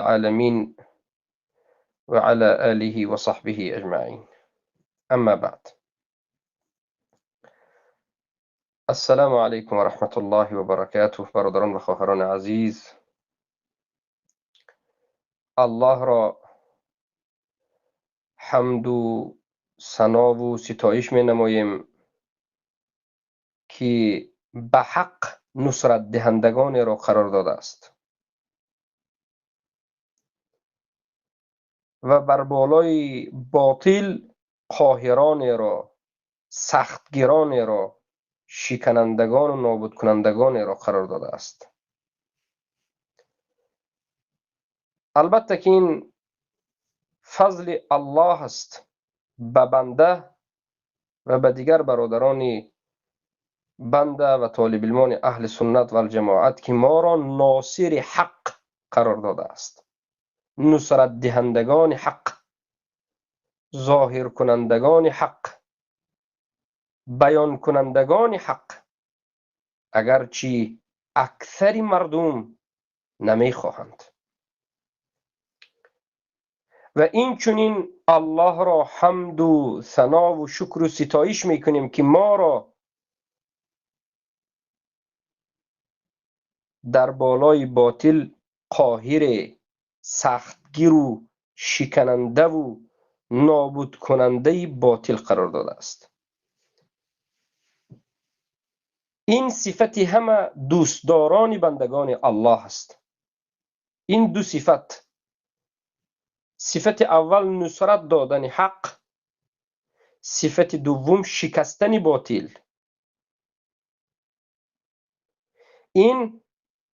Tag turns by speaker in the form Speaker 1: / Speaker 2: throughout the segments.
Speaker 1: العالمين وعلى آله وصحبه أجمعين. أما بعد، السلام علیکم و رحمت الله و برکاته. برادران و خواهران عزیز، الله را حمد و ثنا و ستایش می نماییم که به حق نصرت دهندگان را قرار داده است و بر بالای باطل قاهران را، سختگیران را، شکنندگان و نابود کنندگان را قرار داده است. البته که این فضل الله است به بنده و به دیگر برادران بنده و طالب علمان اهل سنت و الجماعت که ما را ناصر حق قرار داده است، نصرت دهندگان حق، ظاهر کنندگان حق، بیان کنندگان حق، اگرچه اکثر مردم نمیخواهند. و این چنین الله را حمد و ثنا و شکر و ستایش میکنیم که ما را در بالای باطل قاهر، سختگیر و شکننده و نابود کننده باطل قرار داده است. این صفت همه دوستداران بندگان الله است. این دو صفت، صفت اول نصرت دادن حق، صفت دوم شکستن باطل. این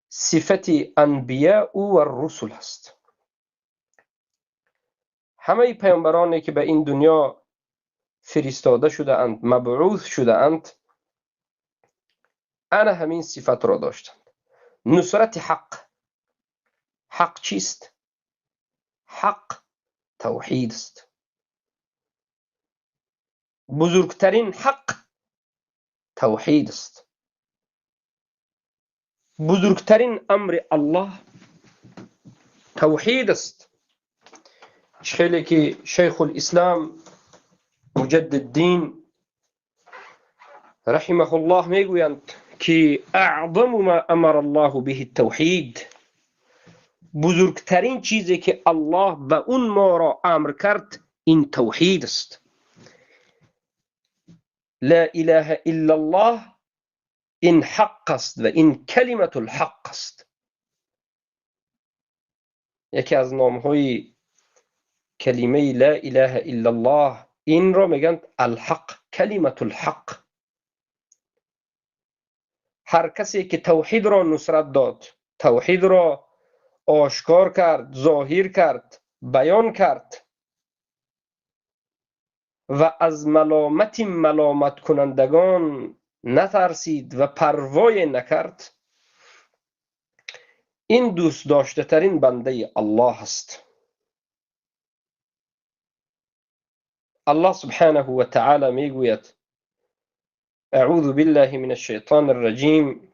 Speaker 1: صفت انبیاء و رسول است. همه پیامبرانی که به این دنیا فرستاده شده اند، مبعوث شده اند، انا همین صفت را داشتند: نصرت حق. حق چیست؟ حق توحید است. بزرگترین حق توحید است. بزرگترین امر الله توحید است. خیلی که شیخ الاسلام مجدد الدین رحمه الله میگویند که اعظم ما امر الله به التوحید، بزرگترین چیزی که الله به اون ما را امر کرد این توحید است. لا اله الا الله این حق است و این کلمت الحق است. یکی از نامهای کلمه لا اله الا الله، این را میگن الحق، کلمت الحق. هر کسی که توحید را نصرت داد، توحید را آشکار کرد، ظاهر کرد، بیان کرد و از ملامت ملامت کنندگان نترسید و پروای نکرد، این دوست داشته ترین بنده الله است. الله سبحانه و تعالی میگوید: اعوذ بالله من الشیطان الرجیم،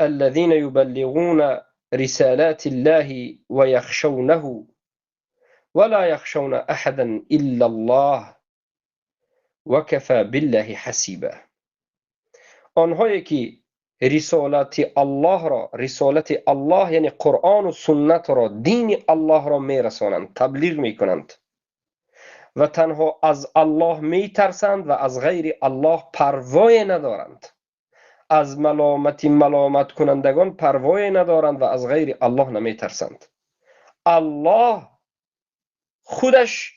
Speaker 1: الذين يبلغون رسالات الله ويخشونه ولا يخشون احدا الا الله وكفى بالله حسیبا. آنهایی که رسالت الله را، رسالت الله یعنی قرآن و سنت را، دین الله را میرسانند، تبلیغ میکنند و تنها از الله میترسند و از غیر الله پروای ندارند، از ملامت ملامت کنندگان پروای ندارند و از غیر الله نمیترسند. الله خودش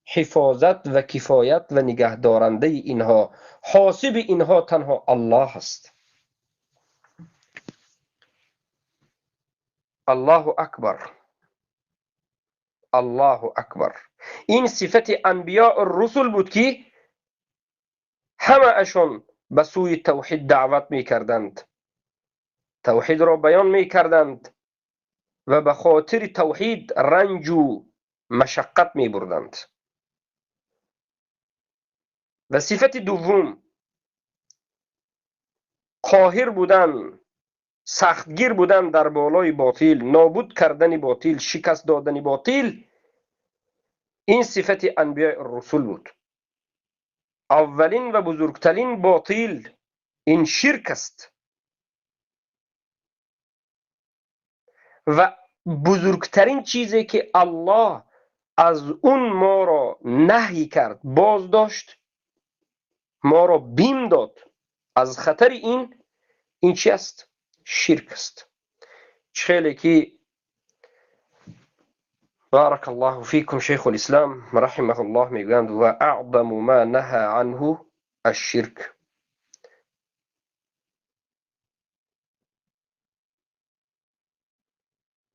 Speaker 1: حفاظت و کفایت و نگهدارنده اینها، حاسب اینها تنها الله است. الله اکبر، الله اکبر. این صفت انبیاء الرسل بود که همه اشون به سوی توحید دعوت میکردند، توحید را بیان میکردند و به خاطر توحید رنج و مشقت میبردند. و صفت دوم قاهر بودن، Сахтгир будан дар болои ботил, нобуд кардани ботил, шикаст додани ботил, ин сифати анбиёи русул буд. Аввалин ва бузургтарин ботил ин ширк аст ва бузургтарин чизе ки Аллоҳ аз он моро наҳй кард, боздошт, моро бим дод аз хатари ин чи аст? Ширк аст. Хеле ки بارك الله فيكم شيخ الإسلام رحمه الله میگویند و اعظم ما نهى عنه الشرك.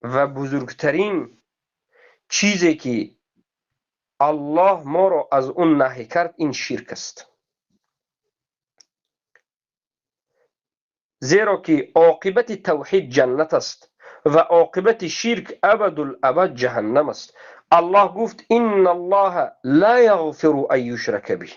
Speaker 1: و بزرگترین چیزی که الله ما را از اون نهی کرد این شرک است، زیرا که عاقبت توحید جنت است و عاقبت شرک ابدالابد جهنم است. الله گفت ان الله لا یغفر ان یشرک به.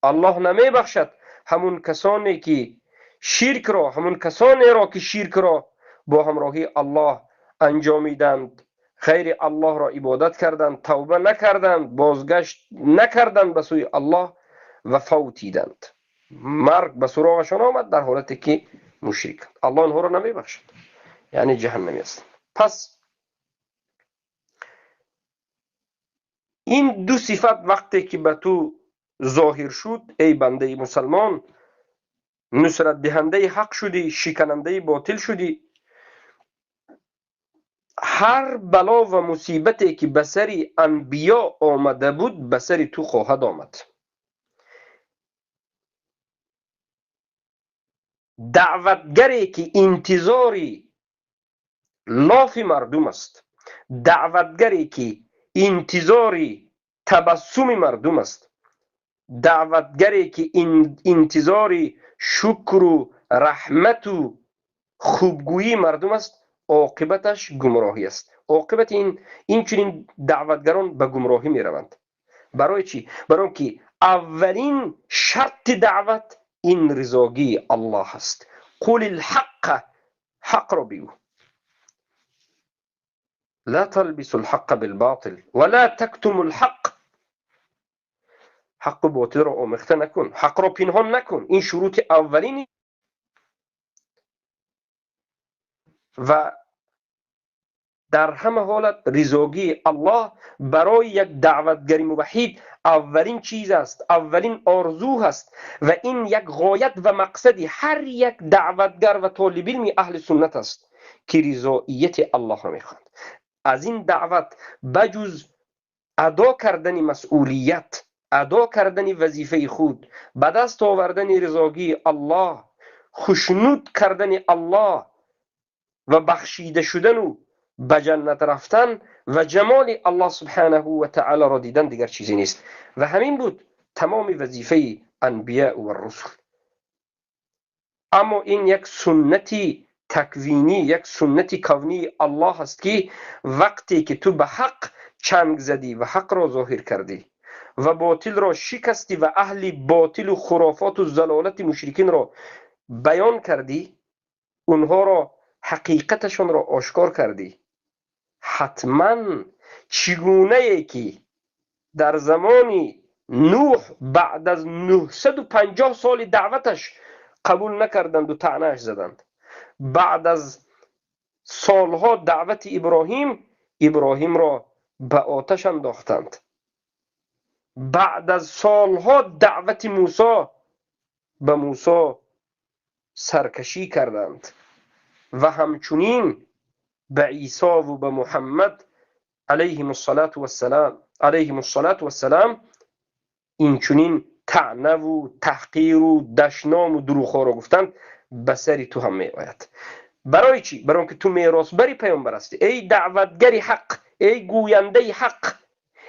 Speaker 1: الله نمیبخشد همون کسانی که شرک را، همون کسانی را که شرک را با همراهی الله انجامیدند، غیر الله را عبادت کردند، توبه نکردند، بازگشت نکردند به سوی الله و فوتیدند، مرگ به سراغشان آمد در حالتی که مشرک. الله آنها را نمیبخشد، یعنی جهنمی هستند. پس این دو صفت وقتی که به تو ظاهر شد ای بنده مسلمان، نصرت دهنده حق شدی، شکننده باطل شدی، هر بلا و مصیبتی که به سر انبیا آمده بود به سر تو خواهد آمد. دعوتگری که انتظاری لاف مردم است، دعوتگری که انتظاری تبسم مردم است، دعوتگری که انتظاری شکر و رحمت و خوبگویی مردم است، عاقبتش گمراهی است. عاقبت این چنین دعوتگران به گمراهی می روند. برای چی؟ برای اینکه اولین شرط دعوت این رضاگی الله است. قل الحق، حق را بگو. لا تلبسوا الحق بالباطل ولا تكتموا الحق. حق و باطل را آمیخته نکن، حق را پنهان نکن. این شروط اولینی و در همه حالت رضاگی الله برای یک دعوتگری موحد اولین چیز است، اولین آرزو است و این یک غایت و مقصد هر یک دعوتگر و طالب علم اهل سنت است که رضایت الله را میخواند. از این دعوت بجز ادا کردن مسئولیت، ادا کردن وظیفه خود، به دست آوردن رضاگی الله، خوشنود کردن الله و بخشیده شدن و به جنت رفتن و جمال الله سبحانه و تعالی را دیدن دیگر چیزی نیست. و همین بود تمام وظیفه انبیاء و رسول. اما این یک سنتی تکوینی، یک سنت کونی الله است که وقتی که تو به حق چنگ زدی و حق را ظاهر کردی و باطل را شکستی و اهل باطل و خرافات و ضلالت مشرکین را بیان کردی، اونها را حقیقتشان را آشکار کردی، حتما چگونه که در زمان نوح بعد از 950 سال دعوتش قبول نکردند و طعنه‌اش زدند، بعد از سالها دعوت ابراهیم، ابراهیم را به آتش انداختند، بعد از سالها دعوت موسی، به موسی سرکشی کردند و همچنین به عیسی و به محمد علیهم الصلاة والسلام این چنین طعنه و تحقیر و دشنام و دروغ را گفتند، به سر تو هم می آید. برای چی؟ برای اینکه تو میراث بری پیامبر هستی. ای دعوتگر حق، ای گوینده حق،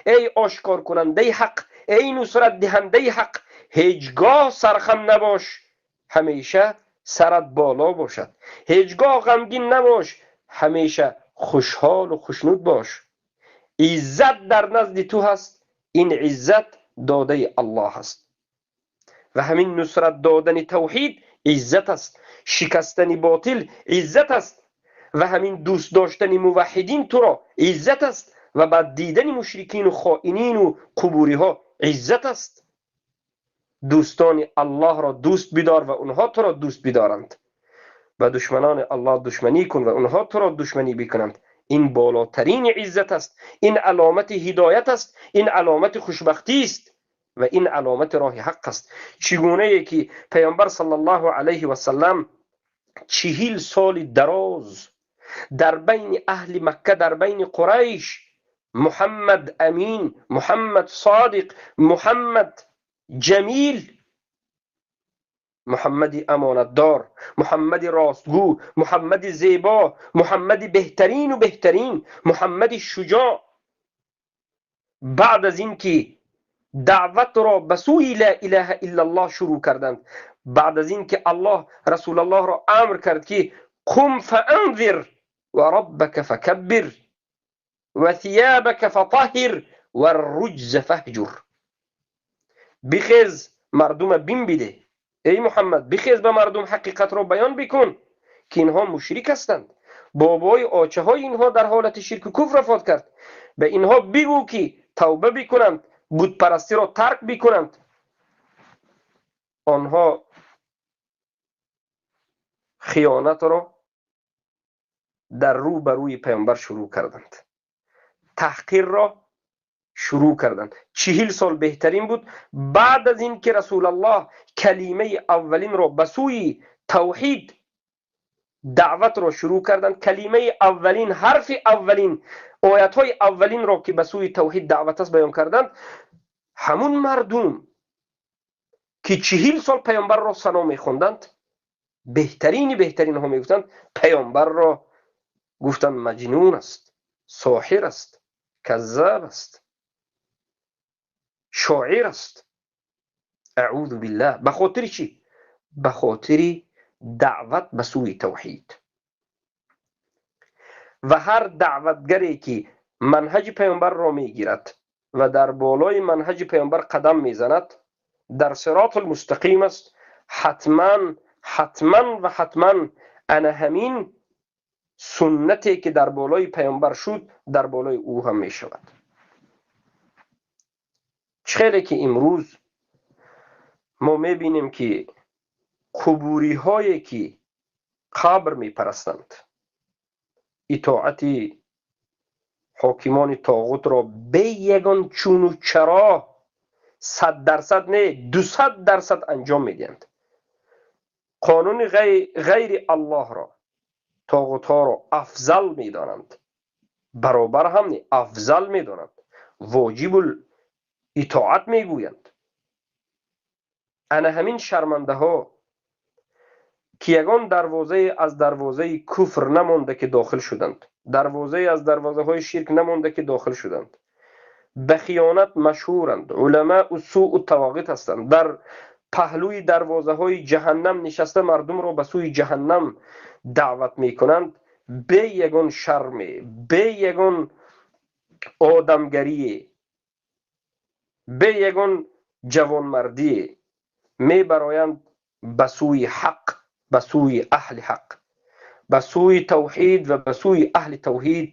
Speaker 1: ای آشکار کننده حق، ای نصرت دهنده حق، هیچگاه سرخم نباش، همیشه سرت بالا باشد. هیچگاه غمگین نباش، همیشه خوشحال و خوشنود باش. عزت در نزد تو هست، این عزت داده الله است. و همین نصرت دادن توحید иззат аст, шикастани ботил иззат аст ва ҳамин дӯст доштани муваҳҳидин туро иззат аст ва бад дидани мушрикину хоинину қубуриҳо иззат аст. Дӯстони Аллоҳро дӯст бидор ва онҳо туро дӯст бидоранд ва душманони Аллоҳ душманӣ кун ва онҳо туро душманӣ бикунанд. Ин болотарин иззат аст, ин аломати ҳидоят аст, ин аломати хушбахтӣ аст ва ин аломати роҳи ҳақ аст. Чигунае ки Паёмбар саллаллоҳу алайҳи васаллам 40 соли дароз дар байни аҳли Макка, дар байни Қурайш Муҳаммад Амин, Муҳаммад Содиқ, Муҳаммад Ҷамил, Муҳаммади амонатдор, Муҳаммади ростгӯ, Муҳаммади зебо, Муҳаммади беҳтарину беҳтарин, Муҳаммади шуҷоъ, баъд аз ин ки даъватро ба сӯи ла илаҳа иллаллоҳ шурӯъ карданд, баъд аз ин ки Аллоҳ Расулаллоҳро амр кард ки қум фаанзир ва роббака факаббир ва сиябака фатаҳҳир ва рруҷза фаҳҷур, бихез мардума бим биде, эй Муҳаммад, бихез ба мардум ҳақиқатро баён бикун ки инҳо мушрик ҳастанд, бобои очаҳои инҳо дар ҳолати ширку куфр вафот кард, ба инҳо бигӯ ки тавба бикунанд, бутпарастиро тарк бикунанд. Онҳо хиёнатро дар рӯ ба рӯи Паёмбар шурӯъ карданд, таҳқирро шурӯъ карданд. 40 сол беҳтарин буд. Баъд аз ин ки Расулаллоҳ калимаи аввалинро ба сӯи тавҳид даъватро шурӯъ карданд, калимаи аввалин, ҳарфи аввалин, оятҳои аввалинро ки ба сӯи тавҳид даъват аст баён карданд, ҳамун мардум ки 40 сол Паёмбарро сано мехонданд, беҳтарини беҳтаринҳо мегуфтанд, Паёмбарро гуфтанд маҷнун аст, соҳир аст, каззаб аст, шоир аст. Аъузу биллаҳ. Ба хотири чӣ? Ба хотири даъват ба сӯи тавҳид. Ва ҳар даъватгаре ки манҳаҷи Паёмбарро мегирад ва дар болои манҳаҷи Паёмбар қадам мезанад, дар сиротул мустақим аст, ҳатман, ҳатман ва ҳатман ана ҳамин суннате ки дар болои Паёмбар шуд, дар болои ӯ ҳам мешавад. Хеле ки имрӯз мо мебинем ки қубуриҳое ки қабр мепарастанд, итоати ҳокимони тоғутро бе ягон чуну чаро 100% не, 200% анҷом медиҳанд. Қонуни ғайри Аллоҳро, тоғутҳоро афзал медонанд, баробар ҳам не, афзал медонанд, воҷибул итоат мегӯянд. Ана ҳамин шармандаҳо ки ягон дарвозае аз дарвозаи куфр намонда ки дохил шуданд, дарвозае аз дарвозаҳои ширк намонда ки дохил шуданд, ба хиёнат машҳуранд, уламау суу тавоғит ҳастанд, дар паҳлӯи дарвозаҳои ҷаҳаннам нишаста мардумро ба сӯи ҷаҳаннам даъват мекунанд, бе ягон шарме, бе ягон одамгарие, бе ягон ҷавонмардие мебароянд ба сӯи ҳақ, ба сӯи аҳли ҳақ, ба сӯи тавҳид ва ба сӯи аҳли тавҳид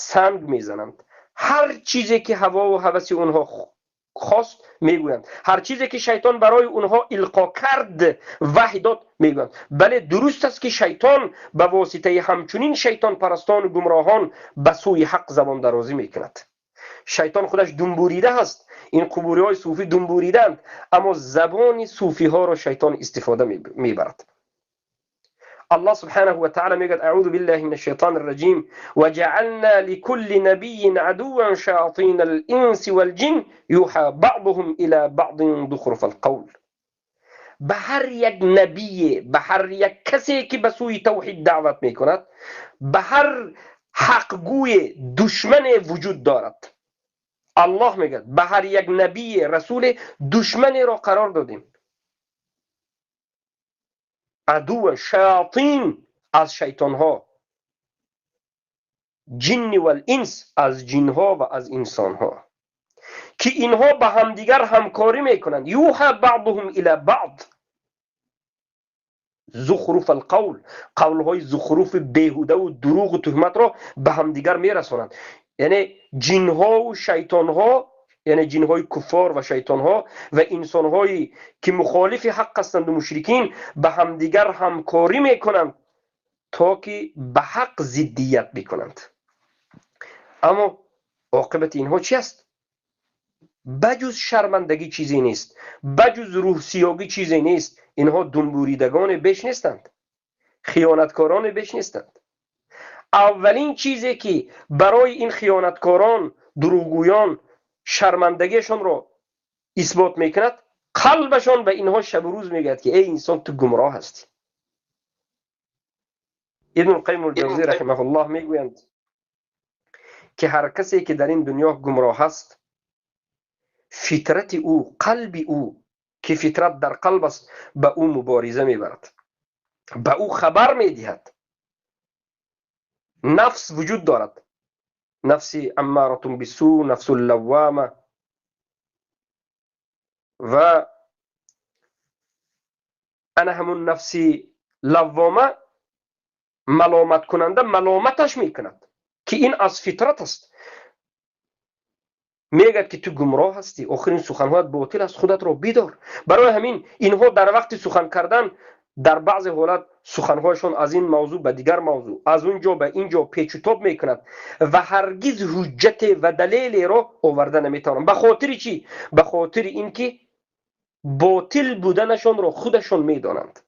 Speaker 1: санг мезананд. Ҳар чизе ки ҳавову ҳаваси онҳо хост мегӯянд, ҳар чизе ки шайтон барои онҳо илқо кард, ваҳй дод мегӯянд. Бале, дуруст аст ки шайтон ба воситаи ҳамчунин шайтонпарастону гумроҳон ба сӯи ҳақ забондарозӣ мекунад. Шайтон худаш думбурида ҳаст, ин қубуриҳои суфӣ думбуридаанд, аммо забони суфиҳоро шайтон истифода мебарад. الله سبحانه وتعالى میگوید اعوذ بالله من الشیطان الرجیم وجعلنا لكل نبي عدوا شياطين الانس والجن يوحى بعضهم الى بعض زخرف القول. به هر یک نبی، به هر یک کسی که به سوی توحید دعوت میکند، به هر حقگوی دشمن وجود دارد. الله میگه به هر یک نبی رسول دشمن را قرار دادیم. عدو شیاطین از شیطان ها، جن و الانس از جن ها و از انسان ها، که اینها به همدیگر همکاری میکنند. یوحى بعضهم الى بعض. زخرف القول، قولهای زخرف بیهوده و دروغ و تهمت را به همدیگر میرسانند. یعنی جنها و شیطانها، یعنی جنهای کفار و شیطانها و انسانهایی که مخالف حق هستند و مشرکین به همدیگر همکاری میکنند تا که به حق ضدیت بکنند. اما عاقبت اینها چی است؟ بجز شرمندگی چیزی نیست، بجز روح سیاگی چیزی نیست. اینها دنبوریدگان بیش نیستند، خیانتکاران بیش نیستند. اولین چیزی که برای این خیانتکاران، دروغگویان شرمندگیشان را اثبات میکند، قلبشان به اینها شب و روز میگوید که ای انسان تو گمراه هستی. ابن القیم الجوزی رحمه الله میگویند که هر کسی که در این دنیا گمراه است، فطرت او، قلب او که فطرت در قلب است، به او مبارزه میبرد، به او خبر میدهد. نفس وجود دارد، نفس اماره بالسوء، نفس اللوامه و انا همون نفس لوامه ملامت کننده ملامتش میکند که این از فطرت است. میگد که تو گمراه هستی، آخرین سخنهایت باطل است، خودت را بیدار. برای همین اینها در وقت سخن کردن در بعض حالت سخنهایشان از این موضوع به دیگر موضوع، از اونجا به اینجا پیچ و تاب میکند و هرگز حجت و دلیل را آورده نمیتوانند. به خاطر چی؟ به خاطر اینکه باطل بودنشان را خودشان میدانند،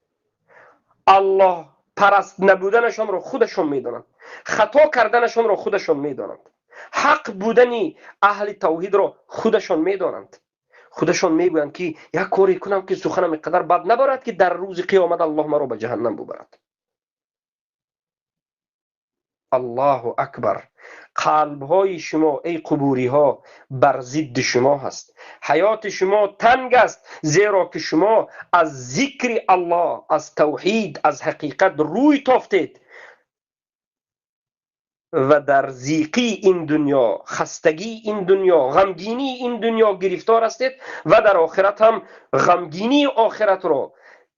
Speaker 1: الله پرست نبودنشان را خودشان میدانند، خطا کردنشان را خودشان میدانند، حق بودن اهل توحید را خودشان میدانند. خودشان میگویند که یک کاری کنم که سخنم اینقدر بد نبارد که در روز قیامت الله مرا به جهنم ببرد. الله اکبر. قلبهای شما ای قبوری ها بر ضد شما هست، حیات شما تنگ است، زیرا که شما از ذکر الله، از توحید، از حقیقت روی تافتید و در زیقی این دنیا، خستگی این دنیا، غمگینی این دنیا گرفتار هستید و در آخرت هم غمگینی آخرت را،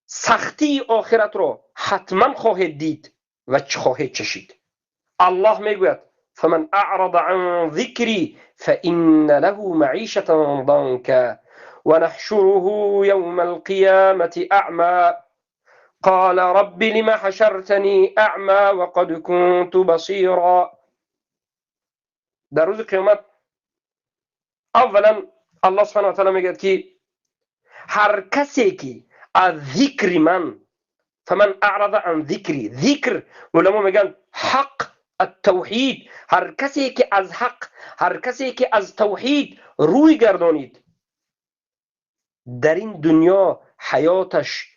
Speaker 1: سختی آخرت را حتما خواهید دید و خواهید چشید. الله میگوید فمن اعرض عن ذکری فإن له معیشة ضنکا ونحشره یوم القیامة اعمی قال رب لم حشرتنی اعمی وقد كنت بصیرا. در روز قیامت اولا الله سبحانه و تعالی میگه که هر کسی که از ذکر من، فمن اعرض عن ذکری، ذکر علما میگن حق التوحید، هر کسی که از حق، هر کسی که از توحید روی گردانید، در این دنیا حیاتش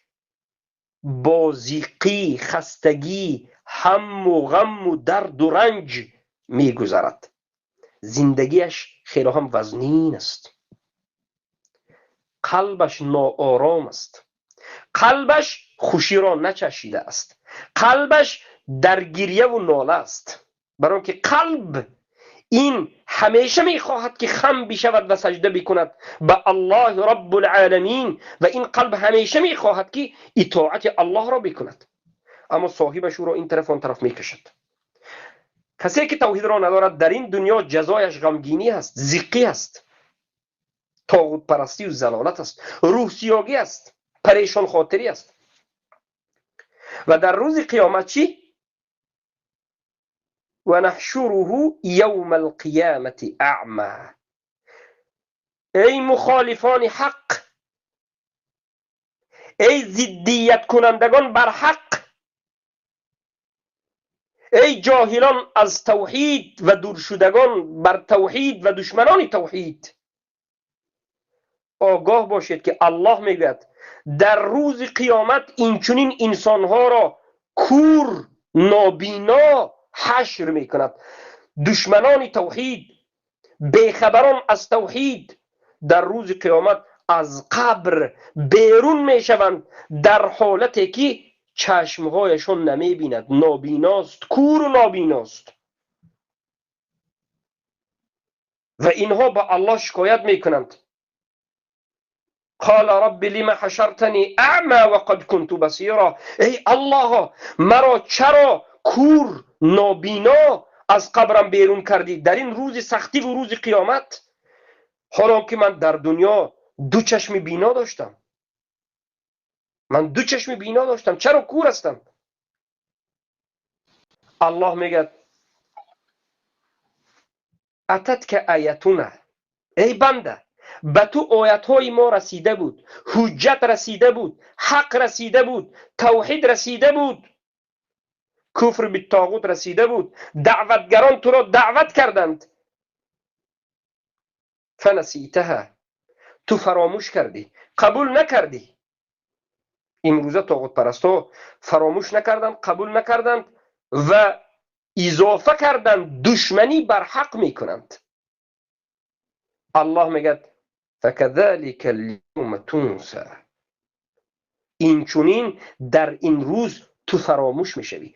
Speaker 1: با ضیقی، خستگی، هم و غم و درد و رنج میگذرد. زندگیش خیلی هم وزنین است، قلبش ناآرام است، قلبش خوشی را نچشیده است، قلبش در گریه و ناله است. برای اینکه قلب این همیشه میخواهد که خم بشود و سجده بکند به الله رب العالمین و این قلب همیشه میخواهد که اطاعت الله را بکند، اما صاحبش او را این طرف آن طرف میکشد. کسی که توحید را ندارد در این دنیا جزایش غمگینی است، ضیقی است، طاغوت پرستی و ضلالت است، روح سیاگی است، پریشان خاطری است. و در روز قیامت چی؟ و نحشره یوم القیامة اعمی. ای مخالفان حق، ای ضدیت کنندگان بر حق، ای جاهلان از توحید و دور شدگان بر توحید و دشمنان توحید، آگاه باشید که الله میگوید در روز قیامت اینچنین انسانها را کور، نابینا حشر میکند. دشمنان توحید، بیخبران از توحید در روز قیامت از قبر بیرون میشوند در حالتی که چشمهایشان نمیبیند، نابیناست، کور و نابیناست. و اینها به الله شکایت میکنند. قال رب لم حشرتنی اعمی وقد كنت بصیرا. ای الله، مرا چرا کور نابینا از قبرم بیرون کردی در این روز سختی و روز قیامت، حالا که من در دنیا دو چشم بینا داشتم، من دو چشم بینا داشتم، چرا کور هستم؟ الله میگه اتتک آیتنا، ای بنده، به تو آیت های ما رسیده بود، حجت رسیده بود، حق رسیده بود، توحید رسیده بود، کفر به طاغوت رسیده بود، دعوتگران تو را دعوت کردند، فنسیتها، تو فراموش کردی، قبول نکردی. امروزه طاغوت پرستا فراموش نکردند، قبول نکردند و اضافه کردند، دشمنی بر حق میکنند. الله میگه فکذلک اليوم تنسى، این چونین در این روز تو فراموش میشوی.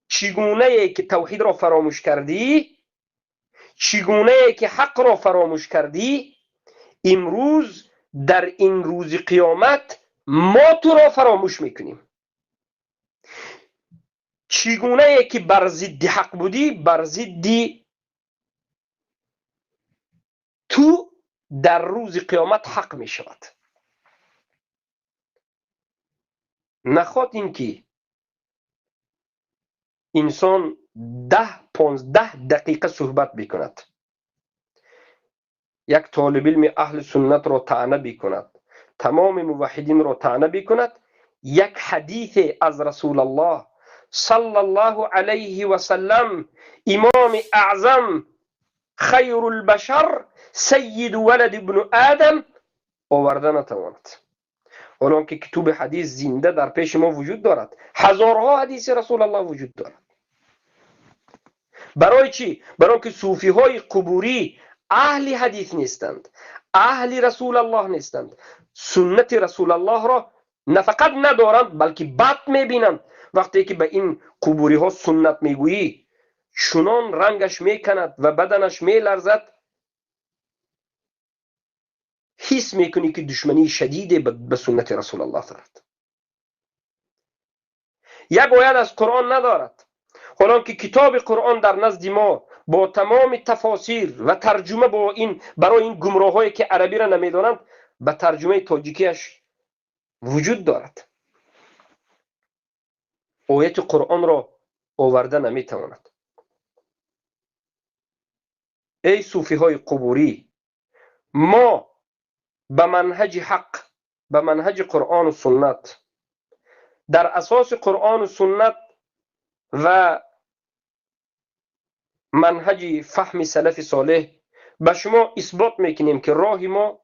Speaker 1: چگونه که توحید را فراموش کردی، چگونه که حق را فراموش کردی، امروز در این روز قیامت ما تو را فراموش میکنیم. چگونه که بر ضد حق بودی، بر ضد تو در روز قیامت حق می شود. نخواد این که انسان 10-15 دقیقه صحبت بکند، یک طالب علم اهل سنت را طعنه بکند، تمام موحدین را طعنه بکند، یک حدیث از رسول الله صلی الله علیه و سلم، امام اعظم، خیر البشر، سید ولد ابن آدم آورده نتواند. حالا که کتب حدیث زنده در پیش ما وجود دارد، هزارها حدیث رسول الله وجود دارد. برای چی؟ برای که صوفی های قبوری اهل حدیث نیستند، اهل رسول الله نیستند، سنت رسول الله را نه فقط ندارند بلکه بد میبینند. وقتی که به این قبوری ها سنت میگویی، چنان رنگش میکند و بدنش میلرزد، حس میکنی که دشمنی شدید به سنت رسول الله دارد. یک آیت از قرآن ندارد، حالا که کتاب قرآن در نزد ما با تمام تفاسیر و ترجمه با این برای این گمراهایی که عربی را نمیدانند به ترجمه تاجیکیش وجود دارد، آیت قرآن را آورده نمیتواند. ای صوفی های قبوری، ما به منهج حق، به منهج قرآن و سنت، در اساس قرآن و سنت و منهج فهم سلف صالح به شما اثبات میکنیم که راه ما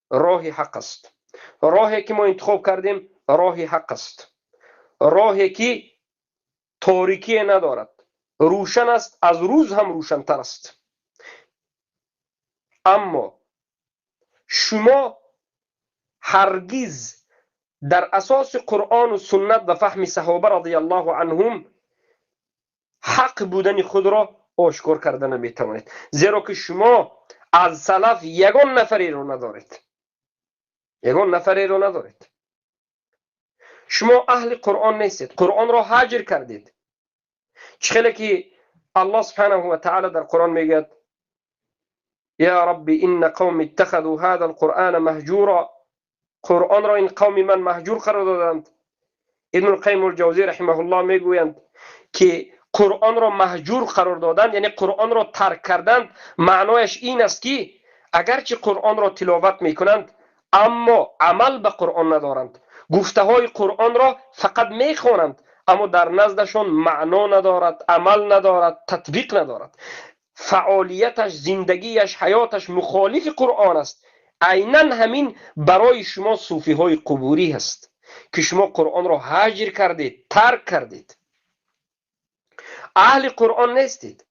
Speaker 1: راه حق است، راهی که ما انتخاب کردیم راه حق است، راهی که تاریکی ندارد، روشن است، از روز هم روشنتر است. اما شما هرگز در اساس قرآن و سنت و فهم صحابه رضی الله عنهم حق بودن خود را آشکار کرده نمیتوانید، زیرا که شما از سلف یگان نفری رو ندارید، یگان نفری رو ندارید. شما اهل قرآن نیستید، قرآن را هجر کردید. چخیلی که الله سبحانه و تعالی در قرآن میگه یا رب ان قوم اتخذوا هذا القرآن مهجورا، قرآن را این قوم من مهجور قرار دادند. ابن القیم الجوزی رحمه الله میگویند که قرآن را مهجور قرار دادند، یعنی قرآن را ترک کردند، معنایش این است که اگرچه قرآن را تلاوت میکنند اما عمل به قرآن ندارند، گفته های قرآن را فقط میخوانند اما در نزدشان معنا ندارد، عمل ندارد، تطبیق ندارد، فعالیتش، زندگیش، حیاتش مخالف قرآن است. عینا همین برای شما صوفی های قبوری هست که شما قرآن را هجر کردید، ترک کردید، اهل قرآن نیستید.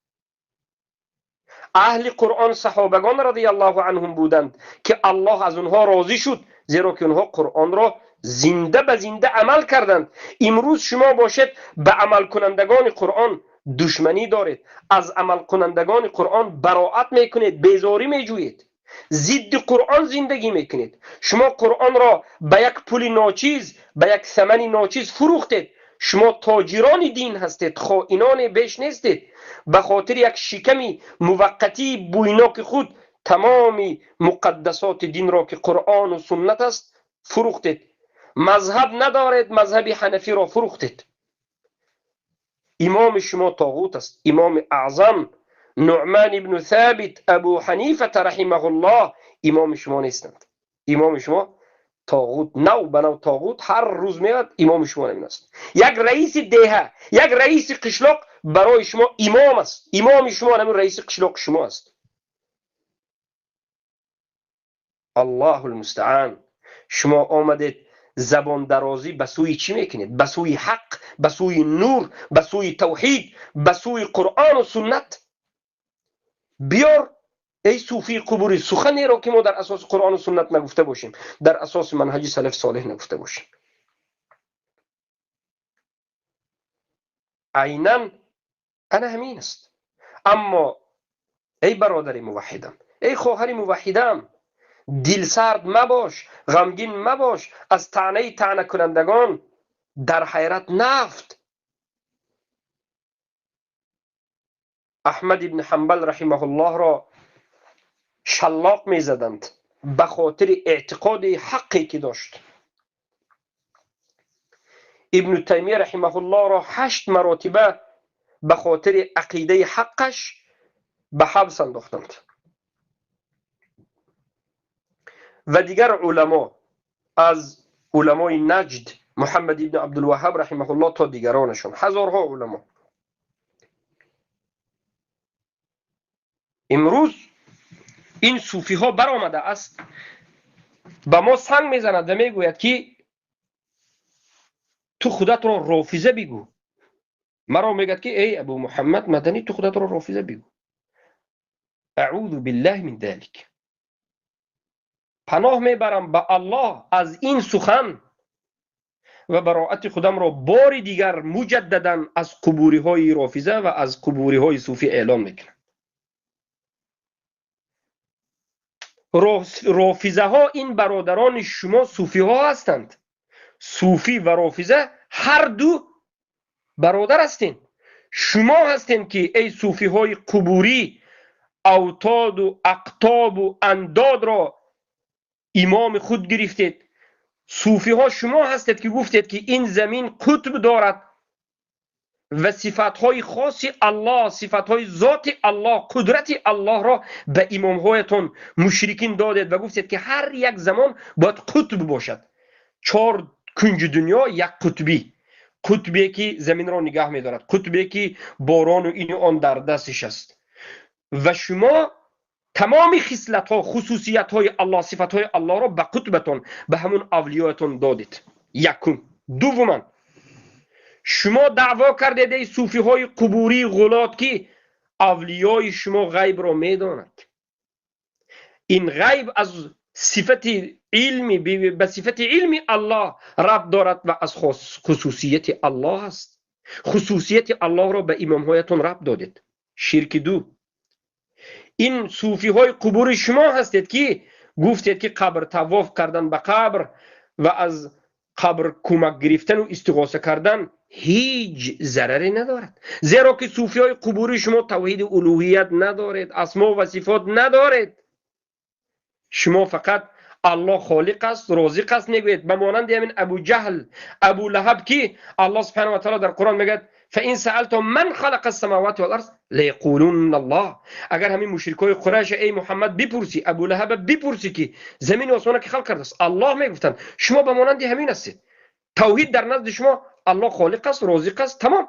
Speaker 1: اهل قرآن صحابگان رضی الله عنهم بودند که الله از اونها راضی شد، زیرا که اونها قرآن را زنده به زنده عمل کردند. امروز شما باشد به عمل کنندگان قرآن دشمنی دارید، از عمل کنندگان قرآن براعت میکنید، بیزاری میجویید. Зидди Қуръон зиндагӣ мекунед. Шумо Қуръонро ба як пули ночиз, ба як самани ночиз фурӯхтед. Шумо тоҷирони дин ҳастед, хоиноне беш нестед. Ба хотири як шиками муваққатии бӯйноки худ тамоми муқаддасоти динро, ки Қуръону суннат аст, фурӯхтед. Мазҳаб надоред, мазҳаби ҳанафиро фурӯхтед. Имоми шумо тоғут аст. Имоми аъзам Нуъман ибну Собит Абу Ҳанифата раҳимаҳуллоҳ имоми шумо нестанд. Имоми шумо тоғут, нав ба нав тоғут ҳар рӯз меояд, имоми шумо намин аст. Як раиси деҳа, як раиси қишлоқ барои шумо имом аст. Имоми шумо намин раиси қишлоқи шумо аст. Аллоҳу лмустаан. Шумо омадед забондарозӣ ба сӯи чӣ мекунед? Ба сӯи ҳақ, ба сӯи нур, ба сӯи тавҳид, ба сӯи Қуръону суннат. Биёр эй сӯфии қубурӣ суханеро, ки мо дар асоси Қуръону суннат нагуфта бошем, дар асоси манҳаҷи салафи солеҳ нагуфта бошем. Айнан ана ҳамин аст. Аммо эй бародари муваҳҳидам, эй хоҳари муваҳҳидам, дилсард мабош, ғамгин мабош, аз таънаи таънакунандагон дар ҳайрат нафт. Аҳмад ибни Ҳанбал раҳимаҳуллоҳро шаллоқ мезаданд ба хотири эътиқоди ҳаққе ки дошт. Ибну Таймия раҳимаҳуллоҳро 8 маротиба ба хотири ақидаи ҳаққаш ба ҳабс андохтанд. Ва дигар уламо аз уламои Наҷд, Муҳаммад ибни Абдулваҳҳаб раҳимаҳуллоҳ то дигаронашон, ҳазорҳо уламо. Имрӯз ин сӯфиҳо баромада аст, ба мо санг мезанад ва мегӯяд, ки ту худатро рофиза бигӯ. Маро мегӯяд, ки эй Абу Муҳаммад Маданӣ, ту худатро рофиза бигӯ. Аъузу биллаҳи мин залик. Паноҳ мебарам ба Аллоҳ аз ин сухан ва бароати худамро бори дигар муҷаддадан аз қубуриҳои рофиза ва аз қубуриҳои сӯфӣ эълон мекунам. Рофизаҳо ин бародарони шумо сӯфиҳо ҳастанд. Сӯфӣ ва рофиза ҳар ду бародар ҳастед. Шумо ҳастед, ки эй сӯфиҳои қубурӣ автоду ақтобу андодро имоми худ гирифтед. Сӯфиҳо шумо ҳастед, ки гуфтед, ки ин замин қутб дорад ва сифатҳои хоси Аллоҳ, сифатҳои зоти Аллоҳ, қудрати Аллоҳро ба имомҳоятон мушрикин додед ва гуфтед, ки ҳар як замон бояд қутб бошад. 4 кунҷи дунё як қутбӣ, қутбе ки заминро нигаҳ медорад, қутбе ки борону ину он дар дастиш аст. Ва шумо тамоми хислатҳо, хусусиятҳои Аллоҳ, сифатҳои Аллоҳро ба қутбатон, ба ҳамун авлиёятон додед. Якум. Дуввуман, шумо даъво кардед эй сӯфиҳои қубурии ғулот, ки авлиёи шумо ғайбро медонад. Ин ғайб аз сифати илми, ба сифати илми Аллоҳ рабт дорад ва аз хусусияти Аллоҳ аст. Хусусияти Аллоҳро ба имомҳоятон рабт додед. Ширки ду. Ин сӯфиҳои қубури шумо ҳастед, ки гуфтед, ки қабр тавоф кардан ба қабр ва аз қабр кӯмак гирифтану истиғоса кардан ҳеҷ зараре надорад, зеро ки сӯфиҳои қубури шумо тавҳиди улӯҳият надоред, асмо ва сифот надоред. Шумо фақат Аллоҳ холиқ аст, розиқ аст мегӯед, ба монанди ҳамин Абу Ҷаҳл, Абу Лаҳаб, ки Аллоҳ субҳанаҳу ва таъоло дар Қуръон мегӯяд: فإن سألتم من خلق السماوات والأرض ليقولن الله. اگر همین مشرکای قریش ای محمد بپرسی، ابو لهب بپرسی که زمین و آسمان که خلق کرده است، الله میگفتند. شما به مانند همین هستید. توحید در نزد شما الله خالق است، رازق است، تمام.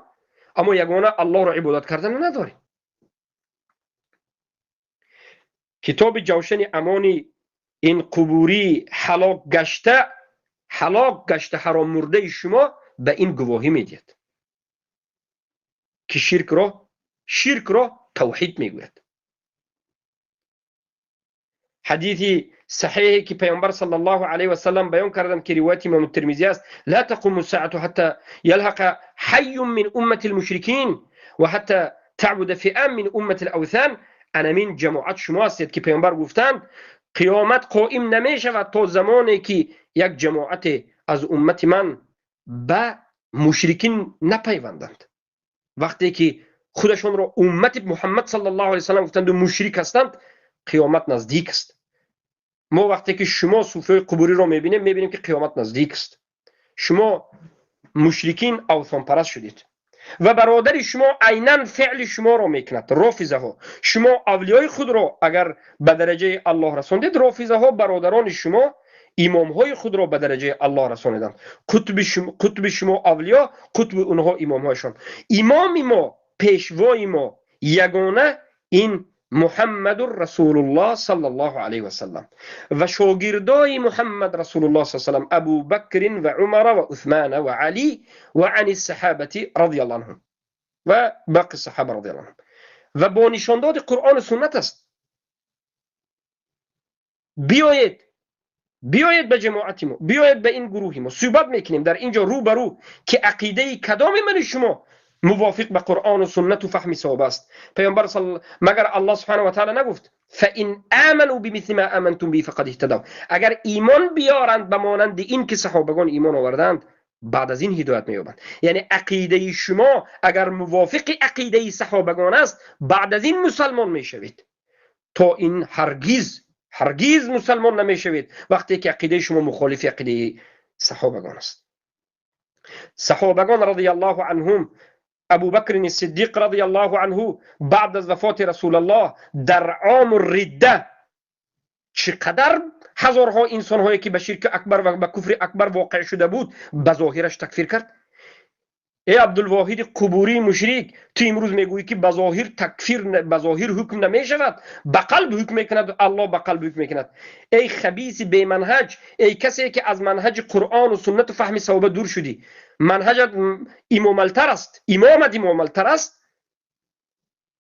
Speaker 1: اما یگانه الله را عبادت کردن ندارید. کتاب جوشن امانی این قبوری هلاک گشته، هلاک گشته حرام مرده شما به این گواهی میدهد که شرک را توحید میگوید. حدیثی صحیحی که پیامبر صلی الله علیه و سلم بیان کردند که روایت امام ترمذی است: لا تقوم الساعة حتى يلحق حي من أمة المشركين وحتى تعبد فئام من أمة الأوثان. انا من جماعت شما هستید که پیامبر گفتند Қиёмат қоим намешавад то замоне ки як ҷамоате аз уммати ман ба мушрикин напайванданд. Вақте ки худашонро уммати Муҳаммад саллаллоҳу алайҳи васаллам гуфтанду мушрик ҳастанд, қиёмат наздик аст. Мо вақте ки шумо суфиҳои қубуриро мебинем, мебинем, ки қиёмат наздик аст. Шумо мушрикин, авсонпараст шудед ва бародари шумо айнан феъли шуморо мекунад. Рофизаҳо, шумо авлиёи худро агар ба дараҷаи Аллоҳ расондед, рофизаҳо, бародарони шумо, имомҳои худро ба дараҷаи Аллоҳ расониданд. Қутби шумо авлиё, қутби онҳо имомҳояшон. Имоми мо, пешвои мо ягона ин Муҳаммадур Расулуллоҳ саллаллоҳу алайҳи васаллам ва шогирдои Муҳаммад Расулуллоҳ саллаллоҳу алайҳи васаллам, Абу Бакрин ва Умара ва Усмана ва Али ва ани саҳабати радиаллоҳу анҳум ва боқи саҳаба радиаллоҳу анҳум. Ва бо нишондоди Қуръону суннат аст. Биёед, биёед ба ҷамоати мо, биёед ба ин гурӯҳи мо, суҳбат мекунем дар ин ҷо рӯ ба рӯ, ки ақидаи кадоми мани шумо мувофиқ ба Қуръону суннату фаҳми саҳоба аст. Паёмбар, магар Аллоҳ субҳанаҳу ва таъала нагуфт: фаин аману бимисли ма амантум биҳи фақад иҳтадав? Агар имон биёранд ба монанди ин ки саҳобагон имон оварданд, баъд аз ин ҳидоят меёбанд. Яъне ақидаи шумо агар мувофиқи ақидаи саҳобагон аст, баъд аз ин мусалмон мешавед. То ин ҳаргиз, ҳаргиз мусалмон намешавед, вақте ки ақидаи шумо мухолифи ақидаи саҳобагон аст. Саҳобагон радиаллоҳу анҳум, Абу Бакр Сиддиқ радиаллоҳу анҳу баъд аз вафоти Расулаллоҳ дар ому ридда чӣ қадар ҳазорҳо инсонҳое ки ба ширки акбар ва ба куфри акбар воқеъ шуда буд, ба зоҳираш такфир кард. Эй Абдулвоҳиди қубурии мушрик, ту имрӯз мегӯӣ, ки ба зоҳир такфир, ба зоҳир ҳукм намешавад, ба қалб ҳукм мекунад, Аллоҳ ба қалб ҳукм мекунад. Эй хабиси беманҳаҷ, эй касе ки аз манҳаҷи Қуръону суннату фаҳми саҳоба дур шудӣ, манҳаҷат имомалтар аст, имомат имомалтар аст,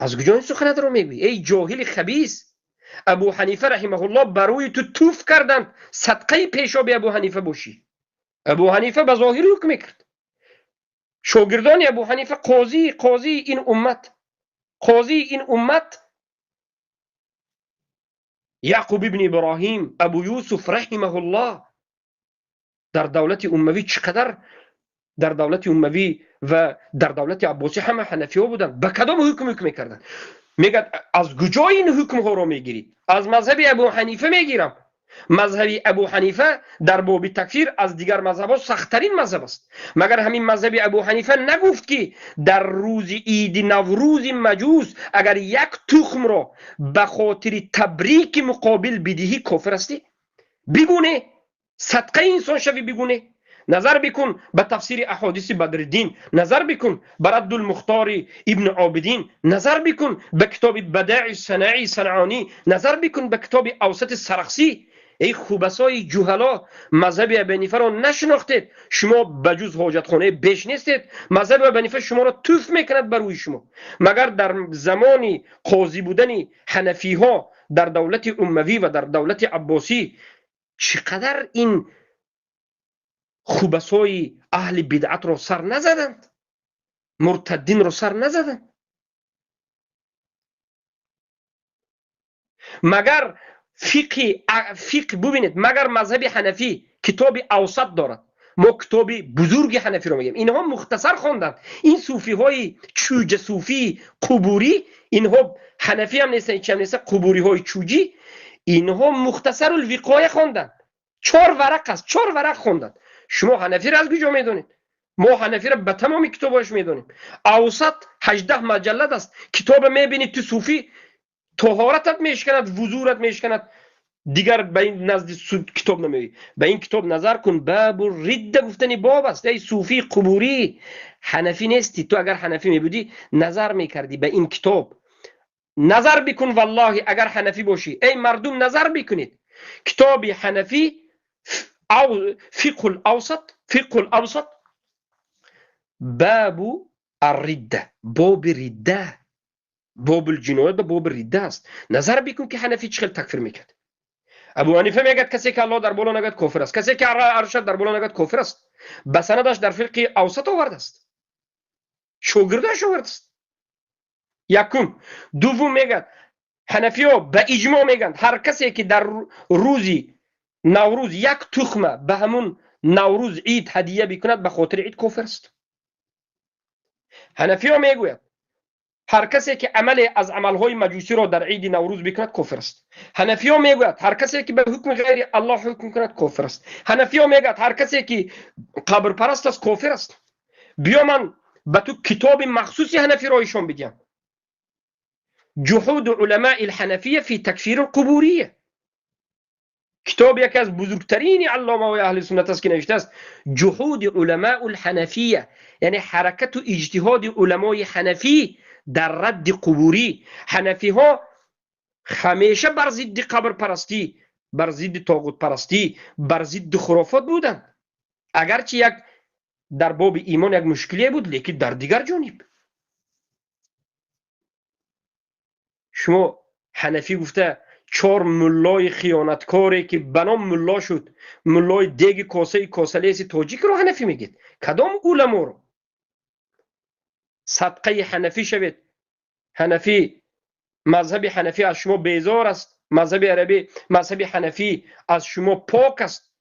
Speaker 1: аз куҷо ин суханатро мегӯӣ, эй ҷоҳили хабис? Абу Ҳанифа раҳимаҳуллоҳ ба рӯи ту туф карданд, садқаи пешоби Абу Ҳанифа бошӣ. Абу Ҳанифа ба зоҳир ҳукм мекард. Шогирдони Абу Ҳанифа, қозии ин уммат, қозии ин уммат Яъқуб ибни Иброҳим, Абу Юсуф раҳимаҳуллоҳ, дар давлати уммавӣ чӣ қадар, дар давлати уммавӣ ва дар давлати аббосӣ ҳама ҳанафиҳо буданд, ба кадом ҳукм мекарданд? Мегӯяд: аз куҷо ин ҳукмҳоро мегирӣ? Аз мазҳаби Абу Ҳанифа мегирам. Мазҳаби Абу Ҳанифа дар боби такфир аз дигар мазҳабҳо сахттарин мазҳаб аст. Магар ҳамин мазҳаби Абу Ҳанифа нагуфт, ки дар рӯзи иди Наврӯзи маҷус агар як тухмро ба хотири табрики муқобил бидиҳӣ, кофир ҳастӣ? Бигуне, садқаи инсон шавӣ, бигуне. Назар бикун ба тафсири аҳодиси Бадриддин, назар бикун ба Раддулмухтори Ибни Обидин, назар бикун ба китоби Бадаи Санаи Санъонӣ, назар бикун ба китоби Авсати Сарахсӣ. Эй хубасои ҷуҳало, мазҳаби Абу Ҳанифаро нашинохтед. Шумо ба ҷуз ҳоҷатхонаи беш нестед. Мазҳаби Абу Ҳанифа шуморо туф мекунад бар рӯи шумо. Магар дар замони қозӣ будани ҳанафиҳо дар давлати уммавӣ ва дар давлати аббосӣ чӣ қадар ин хубасои аҳли бидъатро сар назаданд, муртаддинро сар назаданд? Магар фиқҳ бубинед, магар мазҳаби ҳанафӣ китоби Авсат дорад? Мо китоби бузурги ҳанафиро мегӯем, инҳо мухтасар хонданд. Ин суфиҳои чӯҷа, суфии қубурӣ, инҳо ҳанафӣ ҳам нестанд, ҳеч ҳам нестанд, қубуриҳои чӯҷӣ, инҳо Мухтасарул Виқоя хонданд, чор варақ аст, чор варақ хонданд. Шумо ҳанафиро аз куҷо медонед? Мо ҳанафиро ба тамоми китобҳояш медонем. Авсат 18 маҷаллад аст. Китоба мебинӣ, ту суфӣ, тоҳоратат мешканад, вузурат мешканад, дигар ба ин назди суд китоб намеоӣ. Ба ин китоб назар кун, бабу ридда гуфтани боб аст. Эй суфии қубурӣ, ҳанафӣ нестӣ ту. Агар ҳанафӣ мебудӣ, назар мекардӣ ба ин китоб. Назар бикун, валлоҳи, агар ҳанафӣ бошӣ. Эй мардум, назар бикунед, китоби ҳанафӣ, фиқҳул авсат, фиқҳул авсат, бабу арридда, боби ридда, бобул ҷиноят, боби ридда аст. Назар бикун, ки ҳанафӣ чӣ хел такфир мекард. Абу Ҳанифа мегӯяд: касе ки Аллоҳ дар боло нагӯяд, кофир аст, касе ки аршад дар боло нагӯяд, кофир аст. Ба санадаш дар фиқҳи Авсат овардааст, шогирдаш овардааст. Якум. Дуввум, мегӯяд Ҳанафиҳо ба иҷмоъ мегӯянд, ҳар касе ки дар рӯзи Наврӯз як тухма ба ҳамун Наврӯз ид ҳадия бикунад, ба хотири ид кофир аст. Ҳанафиҳо мегӯяд, ҳар касе ки амале аз амалҳои маҷусиро дар иди Наврӯз бикунад, кофир аст. Ҳанафиҳо мегӯяд, ҳар касе ки ба ҳукми ғайри Аллоҳ ҳукм кунад, кофир аст. Ҳанафиҳо мегӯяд, ҳар касе ки қабрпараст аст, кофир аст. Биё ман ба ту китоби махсуси ҳанафиро ишон бидиҳам. جحود علماء الحنفية في تكفير القبورية. کتاب یکی از بزرگترین علامه های اهل سنت است که نوشته است جحود علماء الحنفیه، یعنی حرکت و اجتهاد علمای حنفی در رد قبوری. حنفی ها همیشه بر ضد قبر پرستی، بر ضد طاغوت پرستی، بر ضد خرافات بودند. اگرچه یک در باب ایمان یک مشکلی بود، لیکن در دیگر جانب شما حنفی گفته چهار ملای خیانتکاری که بنام ملا شد، ملای دیگ کاسه کاسلیس تاجیک رو حنفی میگید. کدام علما رو؟ صدقه حنفی شوید. حنفی، مذهب حنفی از شما بیزار است. مذهب عربی، مذهب حنفی از شما پاک است.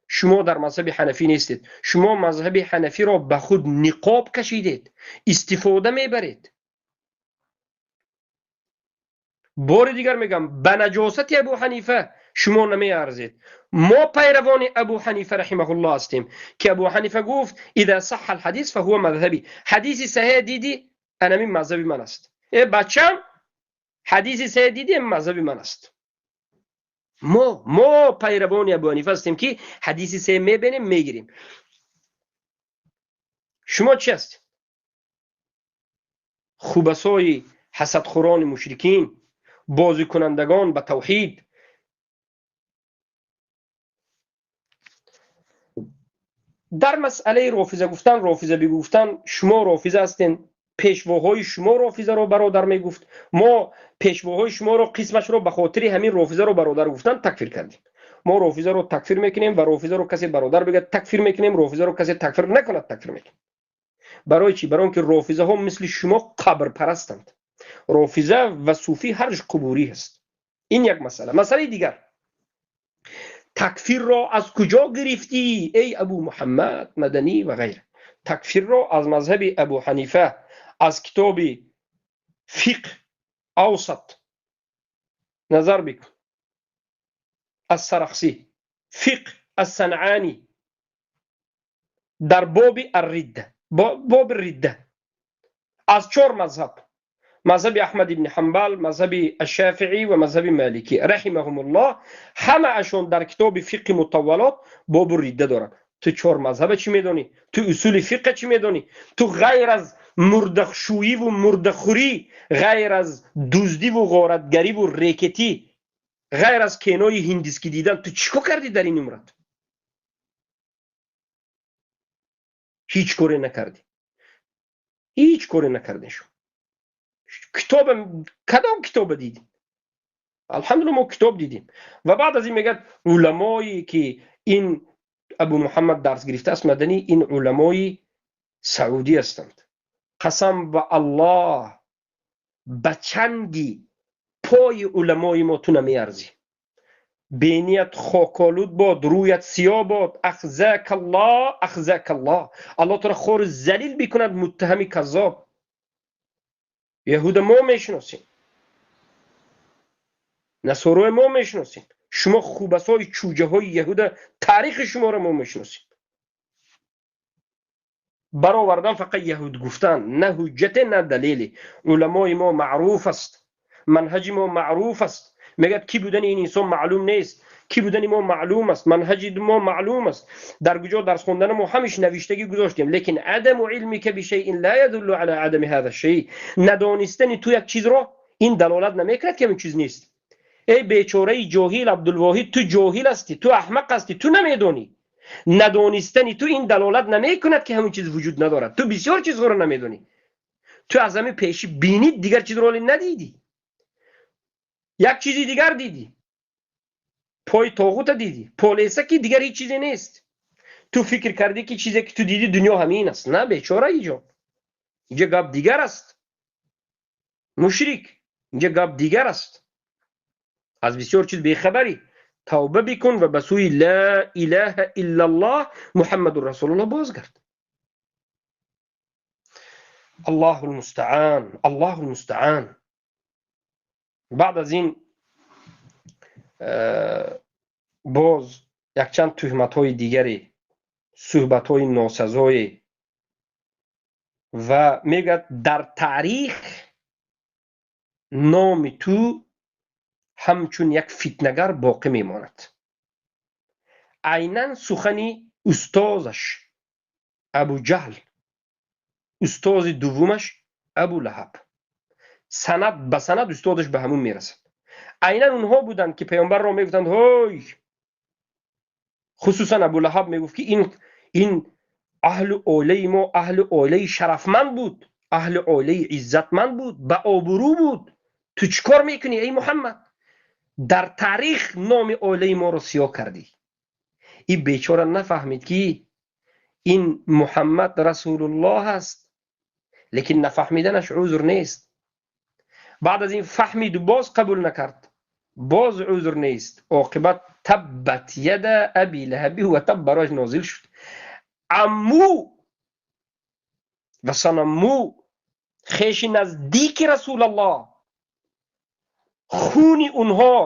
Speaker 1: شما در مذهب حنفی نیستید. شما مذهب حنفی را به خود نقاب کشیدید، استفاده میبرید. بار دیگر میگم، به نجاست ابو حنیفه شما نمیارزید. ما پیروان ابو حنیفه رحمه الله هستیم که ابو حنیفه گفت اذا صح الحدیث فهو مذهبی. حدیث صحیح دیدی، انمی مذهبی من است. ای بچم، حدیث صحیح دیدی، مذهبی من است. ما پیروان ابو حنیفه هستیم که حدیث صحیح میبینیم میگیریم. شما چی هستید؟ خوبسای حسدخوران مشرکین، بازی کنندگان به توحید. در مسئله رافضه گفتن، رافضه بگفتن، شما رافضه هستین، پیشواهای شما رافضه رو برادر میگفت. ما پیشواهای شما رو قسمش رو به خاطر همین رافضه رو برادر گفتن تکفیر کردیم. ما رافضه رو تکفیر میکنیم و رافضه رو کسی برادر بگه تکفیر میکنیم، رافضه رو کسی تکفیر نکند تکفیر میکنیم. برای چی؟ برای اینکه رافضه ها مثل شما قبر پرستند. رافضه و صوفی هرش قبوری هست. این یک مسئله. مسئله دیگر، تکفیر را از کجا گرفتی ای ابو محمد مدنی و غیره؟ تکفیر را از مذهب ابو حنیفه، از کتاب فقه اوسط نظر بکن، از سرخسی، فقه الصنعانی، در باب الرده، باب الرده، از چهار مذهب، مذهب احمد بن حنبل، مذهب الشافعی و مذهب مالکی رحمهم الله، همه اشون در کتاب فقه مطولات باب الرده دارن. تو چهار مذهب چی میدونی؟ تو اصول فقه چی میدونی؟ تو غیر از مردخشویی و مردخوری، غیر از دزدی و غارتگری و رکتی، غیر از کینای هندیسکی دیدن، تو چیکار کردی در این عمرت؟ هیچ کاری نکردی. هیچ کاری نکردی. شو کتاب، کدام کتاب دیدیم؟ الحمدلله ما کتاب دیدیم. و بعد از این میگه علمایی که این ابو محمد درس گرفته است مدنی، این علمای سعودی هستند. قسم به الله به چنگی پای علمای ما تو نمیارزی. بینیت خاکالود باد، رویت سیاه باد. اخزاک الله، اخزاک الله. الله تو را خور ذلیل بکند، متهمی کذاب. یهود ما میشناسیم، نصارای ما میشناسیم، شما خوبسای چوجه های یهود، تاریخ شما را ما میشناسیم. برآوردن فقط یهود گفتن، نه حجت نه دلیلی. علمای ما معروف است، منهج ما معروف است. میگه کی بودن این انسان معلوم نیست، کی بودن ما معلوم است، منهج ما معلوم است. در کجا درس خوندن ما همیش نوشتگی گذاشتیم. لیکن عدم علمی که بشیء لا يدل على عدم هذا الشیء، ندانستن تو یک چیز را این دلالت نمیکند که این چیز نیست. ای بیچاره جاهل عبدالواحد، تو جاهل هستی، تو احمق هستی، تو نمیدونی. ندانستن تو این دلالت نمیکند که همین چیز وجود ندارد. تو بسیار چیزها را نمیدونی. تو از همین پیشی بینید دیگر چیز را ندیدی، یک چیزی دیگر دیدی، پای طاغوت دیدی، پلیسه که دیگر هیچ چیزی نیست. تو فکر کردی که چیزی که تو دیدی دنیا همین است. نه بیچاره، اینجا گپ دیگر است. مشرک، اینجا گپ دیگر است. Аз бисёр чиз бехабарӣ. Тавба бикун ва ба сӯи ла илаҳа иллаллоҳ Муҳаммадур Расулуллоҳ бозгард. Аллоҳу лмустаан, Аллоҳу лмустаан. Баъд аз ин боз якчанд туҳматҳои дигаре, суҳбатҳои носазое ва мегӯяд, дар таърих номи ту ҳамчун як фитнагар боқӣ мемонад. Айнан сухани устозаш Абуҷаҳл, устози дуввумаш Абу Лаҳаб, санад ба санад устодаш ба ҳамун мерасад. Айнан онҳо буданд, ки паёмбарро мегуфтанд ҳой, хусусан Абу Лаҳаб мегуфт, ки ин аҳлу оилаи мо аҳлу оилаи шарафманд буд, аҳлу оилаи иззатманд буд, ба обрӯ буд. Ту чӣ кор мекунӣ, эй Муҳаммад? Дар таърих номи оилаи моро сиёҳ кардӣ. Ин бечора нафаҳмид, ки ин Муҳаммад Расулуллоҳ аст, лекин нафаҳмиданаш узр нест. Баъд аз ин фаҳмиду боз қабул накард, боз узр нест. Оқибат таббат яда аби лаҳаби ва таб барояш нозил шуд. Амму ва санамму, хеши наздики Расулаллоҳ, хуни онҳо,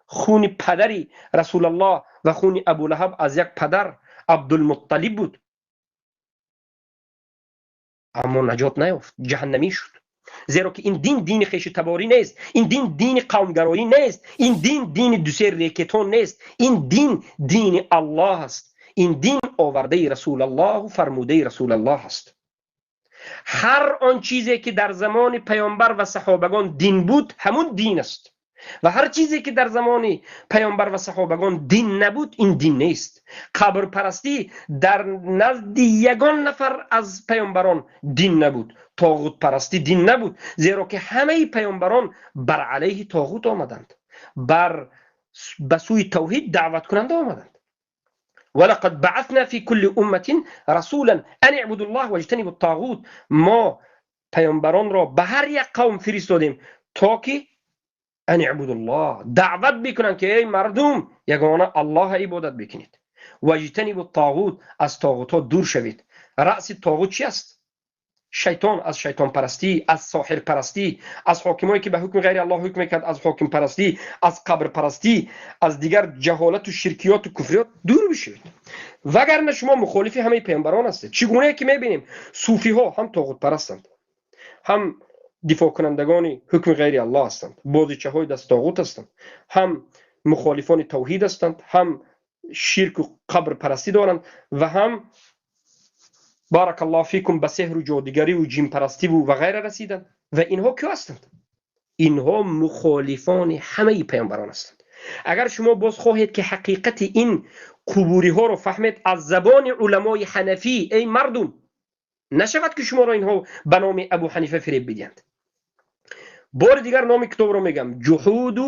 Speaker 1: хуни падари Расулаллоҳ ва хуни Абулаҳаб аз як падар Абдулмутталиб буд, аммо наҷот наёфт, ҷаҳаннамӣ шуд. Зеро ки ин дин дини хеши таборӣ нест, ин дин дини қавмгароӣ нест, ин дин дини дусе рекетон нест, ин дин дини Аллоҳ аст, ин дин овардаи Расулаллоҳу фармудаи Расулаллоҳ аст. Ҳар он чизе ки дар замони паёмбар ва саҳобагон дин буд, ҳамун дин аст, ва ҳар чизе ки дар замони паёмбар ва саҳобагон дин набуд, ин дин нест. Қабрпарастӣ дар назди ягон нафар аз паёмбарон дин набуд, тоғутпарастӣ дин набуд, зеро ки ҳамаи паёмбарон бар алайҳи тоғут омаданд, ба сӯи тавҳид даъваткунанда омаданд. ولقد بعثنا في كل أمة رسولا أن اعبدوا الله واجتنبوا الطاغوت. ما پیامبران را به هر یک قوم فرستادیم تا که ان اعبدوا الله، دعوت بکنند که ای مردم یگانه الله عبادت بکنید، واجتنبوا الطاغوت، از طاغوت ها دور شوید. رأس طاغوت چی است؟ شیطان. از شیطان پرستی، از ساحر پرستی، از حاکمایی که به حکم غیر الله حکم میکرد، از حاکم پرستی، از قبر پرستی، از دیگر جهالت و شرکیات و کفریات دور بشوید. وگرنه شما مخالف همه پیامبران هستید. چگونه که میبینیم صوفی ها هم طاغوت پرستند، هم دفاع کنندگان حکم غیر الله هستند، بازیچه های دست طاغوت هستند، هم مخالفان توحید هستند، هم شرک و قبر پرستی دارند و هم بارک الله فیکم به سحر و جادوگری و جن پرستی و غیره رسیدند. و اینها که هستند؟ اینها مخالفان همه پیامبران هستند. اگر شما باز خواهید که حقیقت این قبوری ها رو فهمید از زبان علمای حنفی، ای مردم نشود که شما را اینها به نام ابو حنیفه فریب بدهند. بار دیگر نام کتاب رو میگم، جحود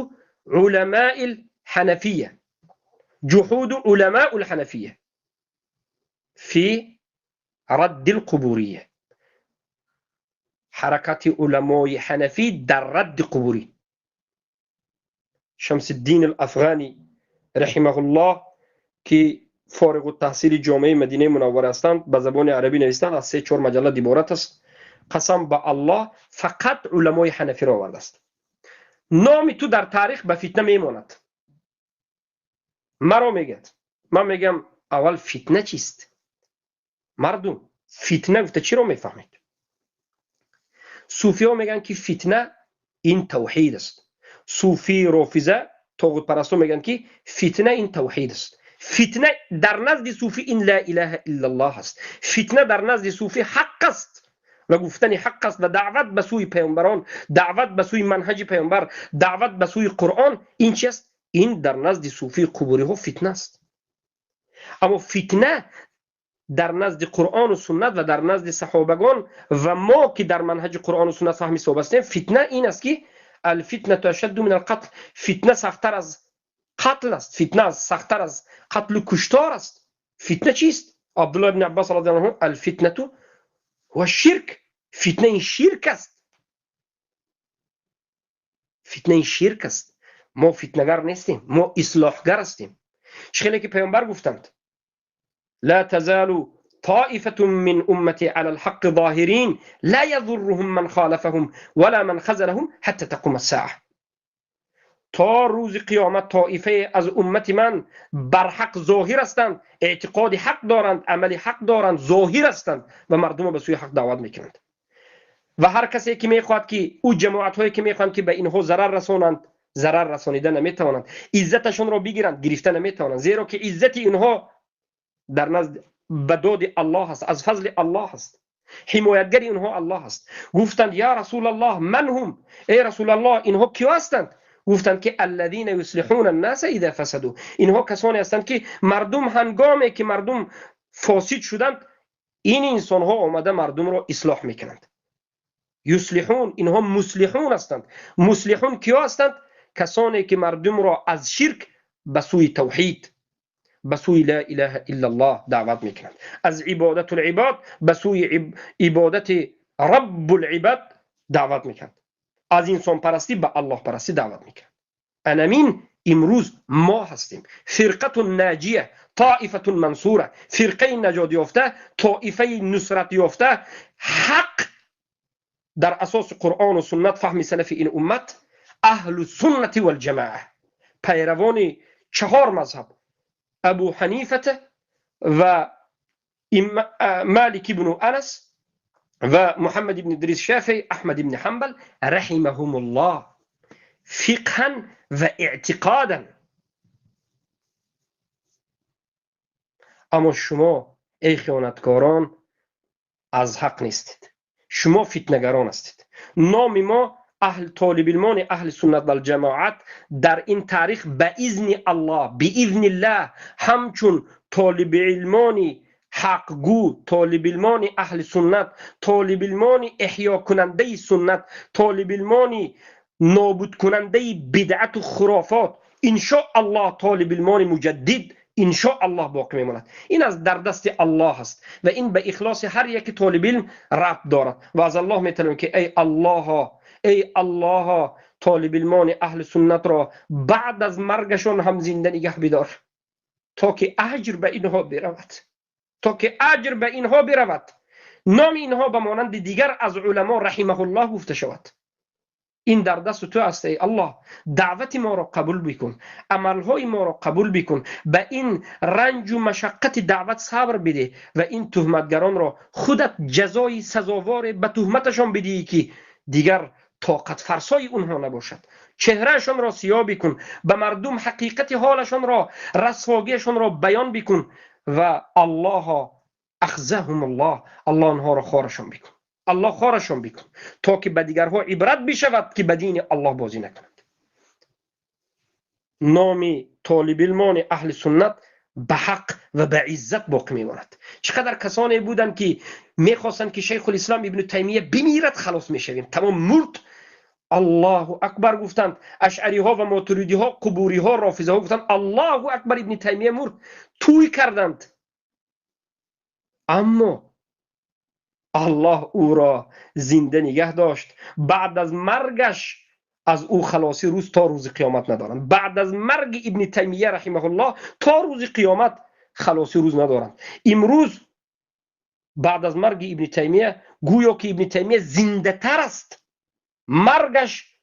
Speaker 1: علماء الحنفیه، جحود علماء الحنفیه فی رد القبوریه، حرکت علمای حنفی در رد قبوری. شمس الدین الافغانی رحمه الله که فارغ التحصیل جامعه مدینه منوره هستند، به زبان عربی نوشتند، از 3-4 مجله عبارت است. قسم به الله فقط علمای حنفی را آورده است. نام تو در تاریخ به فتنه میماند. مرا میگد، من میگم اول فتنه چیست؟ مردم فتنه گفته چی رو میفهمید؟ صوفی ها میگن که فتنه این توحید است. صوفی رافضه طاغوت پرستو میگن که فتنه این توحید است. فتنه در نزد صوفی این لا اله الا الله است. فتنه در نزد صوفی حق است و گفتن حق است و دعوت به سوی پیامبران، دعوت به سوی منهج پیامبر، دعوت به سوی قرآن، این چی است؟ این در نزد صوفی قبوری ها فتنه است. اما فتنه در نزد قرآن و سنت و در نزد صحابگان و ما که در منهج قرآن و سنت فهمی صحابه هستیم، فتنه این است که الفتنه اشد من القتل، فتنه سخت‌تر از قتل است، فتنه سخت‌تر از قتل و کشتار است. فتنه چیست؟ عبدالله بن عباس رضی الله عنه الفتنه هو الشرک، فتنه این شرک است، فتنه این شرک است. Мо фитнагар нестем, мо ислоҳгар ҳастем. Чӣ хеле ки паёмбар гуфтанд: لا تزال طائفة من أمتي على الحق ظاهرين لا يضرهم من خالفهم ولا من خذلهم حتى تقوم الساعة. تا روز قیامت طائفه از امت من بر حق ظاهر هستند، اعتقاد حق دارند، عمل حق دارند، ظاهر هستند و مردم به سوی حق دعوت میکنند. و هر کسی که میخواد که او جماعت هایی که میخوان که به اینها ضرر رسانند، ضرر رسانیده نمیتوانند، عزتشون را بگیرند، گرفته نمیتوانند، زیرا که عزت اینها در نزد به داد الله است، از فضل الله است، حمایتگر اینها الله است. گفتند یا رسول الله من هم، ای رسول الله اینها کیا هستند؟ گفتند که الذين يصلحون الناس اذا فسدوا، اینها کسانی هستند که مردم هنگامی که مردم فاسد شدند این انسان ها آمده مردم را اصلاح میکنند. یصلحون، اینها مصلحون هستند. مصلحون کیا هستند؟ کسانی که مردم را از شرک به سوی توحید، به سوی لا اله الا الله دعوت میکنند، از عبادت العباد به سوی عبادت رب العباد دعوت میکنند، از انسان پرستی به الله پرستی دعوت میکنند. انمین امروز ما هستیم فرقه ناجیه، طائفه منصوره، فرقه نجات یافته، طائفه نصرت یافته، حق در اساس قرآن و سنت فهم سلف این امت، اهل السنت والجماعه، پیروان چهار مذهب، ابو حنیفه و مالک بن انس و محمد بن ادریس شافعی، احمد بن حنبل رحمهم الله، فقها و اعتقادا. اما شما ای خیانتکاران از حق نیستید، شما فتنه‌گران هستید. نام ما اهل طالب علمان اهل سنت والجماعت در این تاریخ به اذن الله، باذن الله، همچون طالب علمان حقگو، طالب علمان اهل سنت، طالب علمان احیا کننده سنت، طالب علمان نابود کننده بدعت و خرافات، ان شاء الله طالب علمان مجدد ان شاء الله باقی میماند. این از در دست الله است و این به اخلاص هر یک طالب علم ربط دارد. و از الله میطلبیم که ای الله، ای الله، طالب علمان اهل سنت را بعد از مرگشان هم زنده نگه بدار تا که اجر به اینها برود، تا که اجر به اینها برود، نام اینها به مانند دیگر از علما رحمه الله گفته شود. این در دست تو است ای الله، دعوت ما را قبول بکن، عملهای ما را قبول بکن، به این رنج و مشقت دعوت صبر بده و این تهمتگران را خودت جزای سزاوار به تهمتشان بدهی که دیگر طاقت فرسای اونها نباشد. چهرهشان را سیاه بکن، به مردم حقیقت حالشان را، رسواگیشان را بیان بکن و الله اخزهم الله، الله آنها را خارشان بکن، الله خارشان بکن تا که به دیگرها عبرت بشود که به دین الله بازی نکنند. نام طالب علمان اهل سنت به حق و به عزت باقی میماند. چقدر کسانی بودند که میخواستند که شیخ الاسلام ابن تیمیه بمیرد خلاص میشویم، تمام مرد، الله اکبر گفتند. اشعری ها و ماتریدی ها، قبوری ها، رافضه ها گفتند الله اکبر ابن تیمیه مرد، توی کردند. اما الله او را زنده نگه داشت. بعد از مرگش از او خلاصی روز تا روز قیامت ندارند. بعد از مرگ ابن تیمیه رحمه الله تا روز قیامت خلاصی روز ندارند. امروز بعد از مرگ ابن تیمیه گویا که ابن تیمیه زنده تر است. مرگش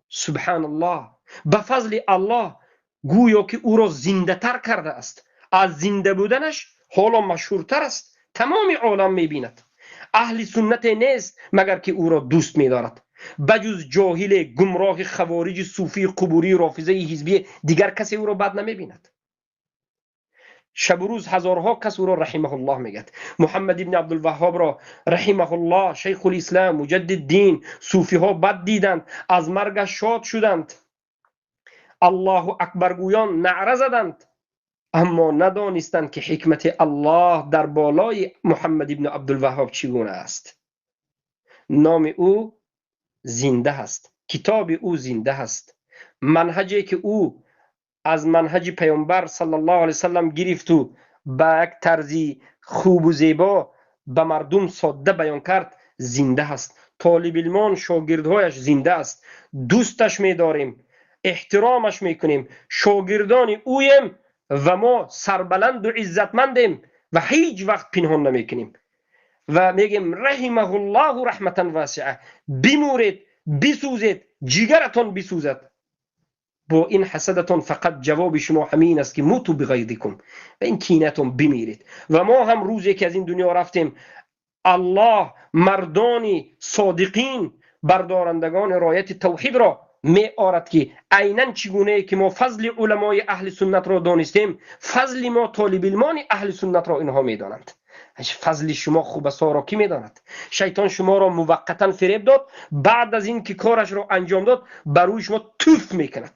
Speaker 1: سبحان الله به فضل الله گویا که او را زنده تر کرده است. از زنده بودنش حالا مشهورتر است، تمام عالم میبیند. اهل سنت نیست مگر که او را دوست میدارد، بجز جاهل گمراه خوارج صوفی قبوری رافضه حزبی دیگر کسی او را بد نمیبیند. شب و روز هزارها کس او را رحمه الله میگد. محمد ابن عبدالوهاب را رحمه الله، شیخ الاسلام، مجدد دین، صوفی ها بد دیدند، از مرگش شاد شدند، الله اکبر گویان نعره زدند، اما ندانستند که حکمت الله در بالای محمد ابن عبدالوهاب چگونه است. نام او زنده است، کتاب او زنده است، منهجی که او از منهج پیامبر صلی الله علیه وسلم گرفت و به یک طرزی خوب و زیبا به مردم ساده بیان کرد زنده است. طالب علمان شاگردهایش زنده است، دوستش می‌داریم، эҳтиромаш мекунем, шогирдони ӯем ва мо сарбаланду иззатмандем ва ҳеҷ вақт пинҳон намекунем ва мегем раҳимаҳуллоҳу раҳматан васиа. Бимуред, бисӯзед, ҷигаратон бисӯзад. Бо ин ҳасадатон фақат ҷавоби шумо ҳамин аст ки муту биғайзикум, ва ин кинатон бимиред. Ва мо ҳам рӯзе ки аз ин дунё рафтем, аллоҳ мардони содиқин, бардорандагони рояти тавҳидро меорад ки айнан чӣ гунае ки мо фазли уламои аҳли суннатро донистем, фазли мо толибилмони аҳли суннатро инҳо медонанд. Фазли шумо хубасоро кӣ медонад? Шайтон шуморо муваққатан фиреб дод, баъд аз ин ки корашро анҷом дод, бар рӯи шумо туф мекунад.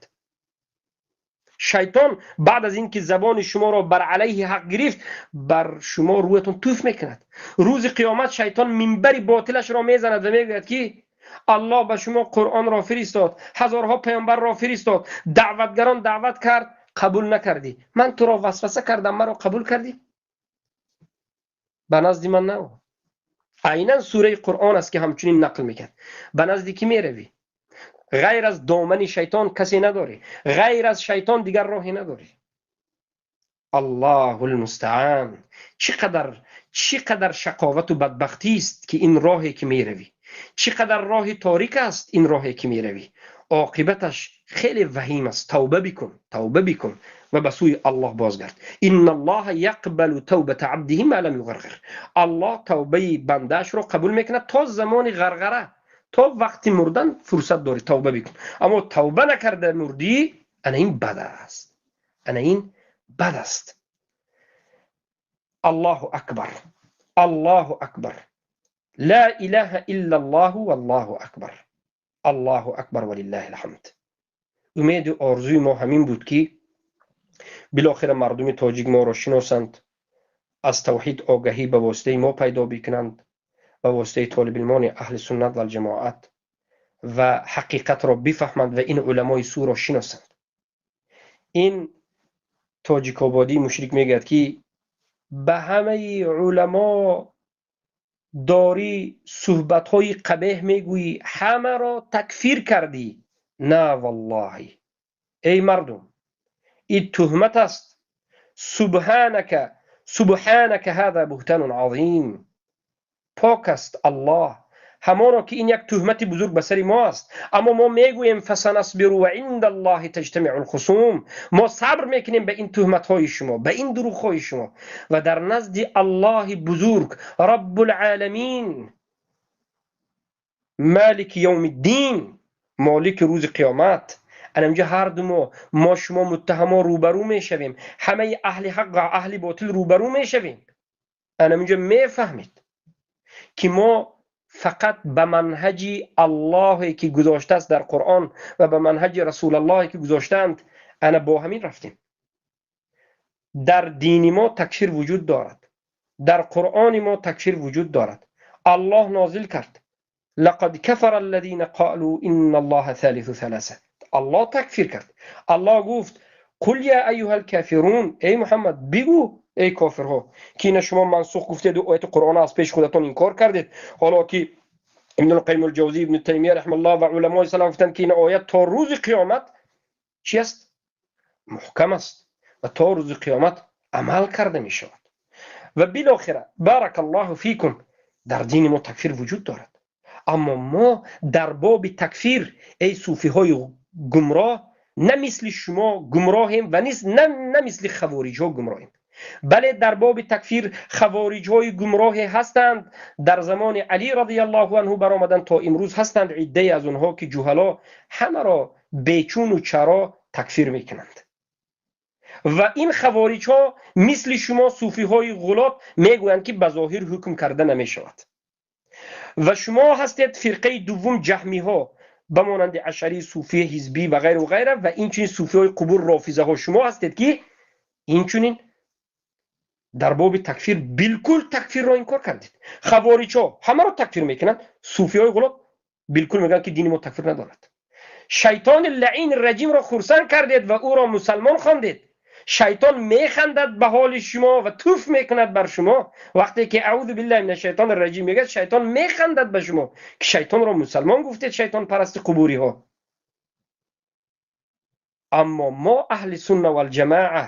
Speaker 1: Шайтон баъд аз ин ки забони шуморо бар алайҳи ҳақ гирифт, бар шумо рӯятон туф мекунад. Рӯзи қиёмат шайтон минбари ботилашро мезанад ва мегӯяд ки аллоҳ ба шумо қуръонро фиристод, ҳазорҳо паёмбарро фиристод, даъватгарон даъват кард, қабул накардӣ. Ман туро васваса кардам, маро қабул кардӣ? Ба назди ман нао. Айнан сураи қуръон аст ки ҳамчунин нақл мекард. Ба назди кӣ меравӣ? Ғайр аз домани шайтон касе надорӣ, ғайр аз шайтон дигар роҳе надорӣ. Аллоҳу алмустаан. Чӣ қадар шақовату бадбахтист ки ин роҳе ки меравӣ, чӣ қадар роҳи торик аст ин роҳе ки меравӣ. Оқибаташ хеле ваҳим аст. Тавба бикун, тавба бикун ва ба сӯи аллоҳ бозгард. Инналлоҳа яқбалу тавбата абдиҳи ма лам юғарғир. Аллоҳ тавбаи бандаашро қабул мекунад то замони ғарғара, то вақти мурдан фурсат дорӣ, тавба бикун. Аммо тавба накарда мурдӣ, ана ин бад аст, ана ин бад аст. Аллоҳу акбар, аллоҳу акбар, ла илаҳа иллаллоҳу валлоҳу акбар, аллоҳу акбар валиллаҳил ҳамд. Умеду орзуи мо ҳамин буд ки билохира мардуми тоҷик моро шиносанд, аз тавҳид огаҳӣ ба воситаи мо пайдо бикунанд, ба воситаи толибилмони аҳли суннат валҷамоат, ва ҳақиқатро бифаҳманд ва ин уламои суро шиносанд. Ин тоҷикободии мушрик мегӯяд ки ба ҳамаи уламо дорӣ суҳбатҳои қабеҳ мегӯӣ, ҳамаро такфир кардӣ. На валлоҳи, эй мардум, ин туҳмат аст. Субҳанака, субҳанака ҳаза буҳтанун азим. Пок аст аллоҳ, ҳамоно ки ин як туҳмати бузург ба сари мо аст. Аммо мо мегӯем фасанасбиру ва инда аллоҳи таҷтамиу лхусум. Мо сабр мекунем ба ин туҳматҳои шумо, ба ин дурӯғҳои шумо, ва дар назди аллоҳи бузург, раббулъоламин, малики явмиддин, молики рӯзи қиёмат, ана инҷо ҳар ду мо шумо муттаҳамо рӯбарӯ мешавем, ҳамаи аҳли ҳақ ва аҳли ботил рӯбарӯ мешавем. Ана инҷо мефаҳмед ки мо фақат ба манҳаҷи аллоҳе ки гузоштааст дар қуръон ва ба манҳаҷи расулаллоҳе ки гузоштаанд, ана бо ҳамин рафтем. Дар дини мо такфир вуҷуд дорад, дар қуръони мо такфир вуҷуд дорад. Аллоҳ нозил кард: лақад кафара аллазина қолу инна аллоҳа салису саласа. Аллоҳ такфир кард. Аллоҳ гуфт: қул я айюҳал кафирун, эй муҳаммад бигӯ эй кофирҳо ки ина шумо мансух гуфтеду ояти қуръонро аз пеши худатон инкор кардед. Ҳоло ки ибн алқайим алҷавзӣ, ибн таймия раҳимауллоҳ ва уламои салаф гуфтанд ки ин оят то рӯзи қиёмат чи аст? Муҳкам аст ва то рӯзи қиёмат амал карда мешавад. Ва билохира баракаллоҳу фикум, дар дини мо такфир вуҷуд дорад. Аммо мо дар боби такфир, эй суфиҳои гумроҳ, на мисли шумо гумроҳем ва на мисли хавориҷҳо гумроҳем. Бале, дар боби такфир хавориҷҳои гумроҳе ҳастанд. Дар замони Али радиаллоҳу анҳу баромаданд, то имрӯз ҳастанд иддае аз онҳо ки ҷуҳало ҳамаро бечуну чаро такфир мекунанд. Ва ин хавориҷҳо мисли шумо суфиҳои ғулот мегӯянд ки ба зоҳир ҳукм карда намешавад. Ва шумо ҳастед фирқаи дуввум, ҷаҳмиҳо, ба монанди ашарӣ, суфӣ, ҳизбӣ ва ғайру ғайра, ва инчунин суфиҳои қубур, рофизаҳо. Шумо ҳастед ки инчунин дар боби такфир билкул такфирро инкор кардед. Хавориҷҳо ҳамаро такфир мекунанд, суфиҳои ғулот билкул мегӯянд ки дини мо такфир надорад. Шайтони лаин раҷимро хурсанд кардед ва ӯро мусалмон хондед. Шайтон механдад ба ҳоли шумо ва туф мекунад бар шумо. Вақте ки аузу биллаҳи минаш шайтони раҷим мегӯяд, шайтон механдад ба шумо ки шайтонро мусалмон гуфтед, шайтон парасти қубуриҳо. Аммо мо аҳли сунна вал ҷамоа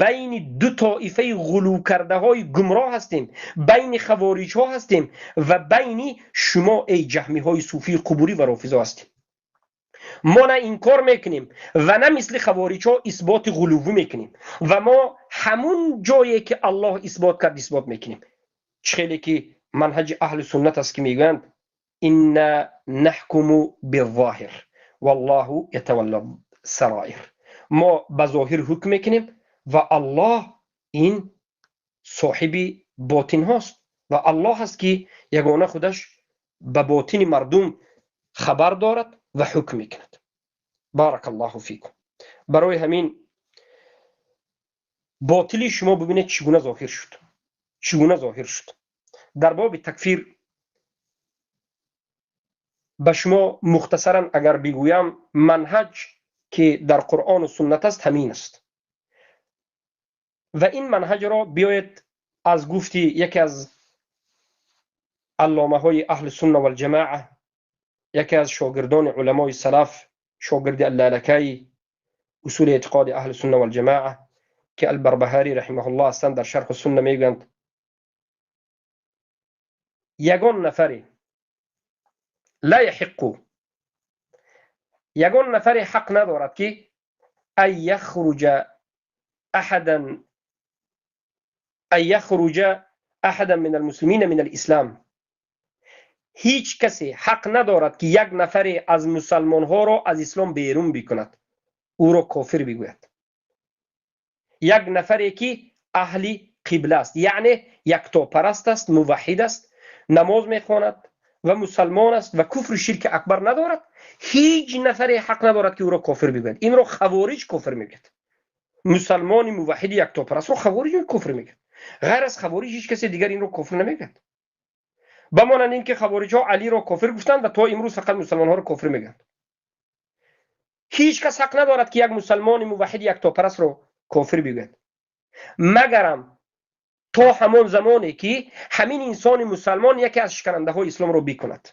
Speaker 1: байни ду тоифаи ғулӯкардаҳои гумроҳ ҳастем, байни хавориҷҳо ҳастем ва байни шумо эй ҷаҳмиҳои суфии қубурӣ ва рофизо ҳастем. Мо на инкор мекунем ва на мисли хавориҷҳо исботи ғулуввӣ мекунем ва мо ҳамун ҷое ки Аллоҳ исбот кард исбот мекунем. Чӣ хеле ки манҳаҷи аҳли суннат аст ки мегӯянд инна наҳкуму бизоҳир валлоҳу ятавалла сароир. Мо ба зоҳир ҳукм мекунем ва Аллоҳ ин соҳиби ботинҳост ва Аллоҳ аст ки ягона худаш ба ботини мардум хабар дорад ва ҳукм мекунад. Баракаллоҳу фикум. Барои ҳамин ботили шумо бибинед чӣ гуна зоҳир шуд, чӣ гуна зоҳир шуд. Дар боби такфир ба шумо мухтасаран агар бигӯям, манҳаҷ ки дар Қуръону суннат аст ҳамин аст ва ин манҳаҷро биёед аз гуфти яке аз алломаҳои аҳли сунна валҷамоа, яке аз шогирдони уламои салаф, шогирди аллалакаи усули эътиқоди аҳли сунна валҷамоа ки Албарбаҳарӣ раҳимаҳуллоҳ ҳастанд, дар шарҳу сунна мегӯянд: ягон нафаре ла яҳиққу, ягон нафаре ҳақ надорад ки ан яхруҷа аҳадан, ан яхруҷа аҳадан мин алмуслимина мин алислам. Ҳеҷ касе ҳақ надорад ки як нафаре аз мусалмонҳоро аз ислом берун бикунад, ӯро кофир бигӯяд. Як нафаре ки аҳли қибла аст, яъне яктопараст аст, муваҳҳид аст, намоз мехонад ва мусалмон аст ва куфру ширки акбар надорад, ҳеҷ нафаре ҳақ надорад ки ӯро кофир бигӯяд. Инро хавориҷ кофир мегӯяд. Мусалмони муваҳҳиди яктопарастро хавориҷ кофир мегӯяд. Ғайр аз хавориҷ ҳеҷ касе дигар инро кофир намегӯяд. Ба монанди ин ки хавориҷҳо Алиро кофир гуфтанд ва то имрӯз фақат мусалмонҳоро кофир мегӯянд. Ҳеҷ кас ҳақ надорад ки як мусалмони муваҳҳиди яктопарастро кофир бигӯяд, магарам то ҳамон замоне ки ҳамин инсони мусалмон яке аз шиканандаҳои исломро бикунад.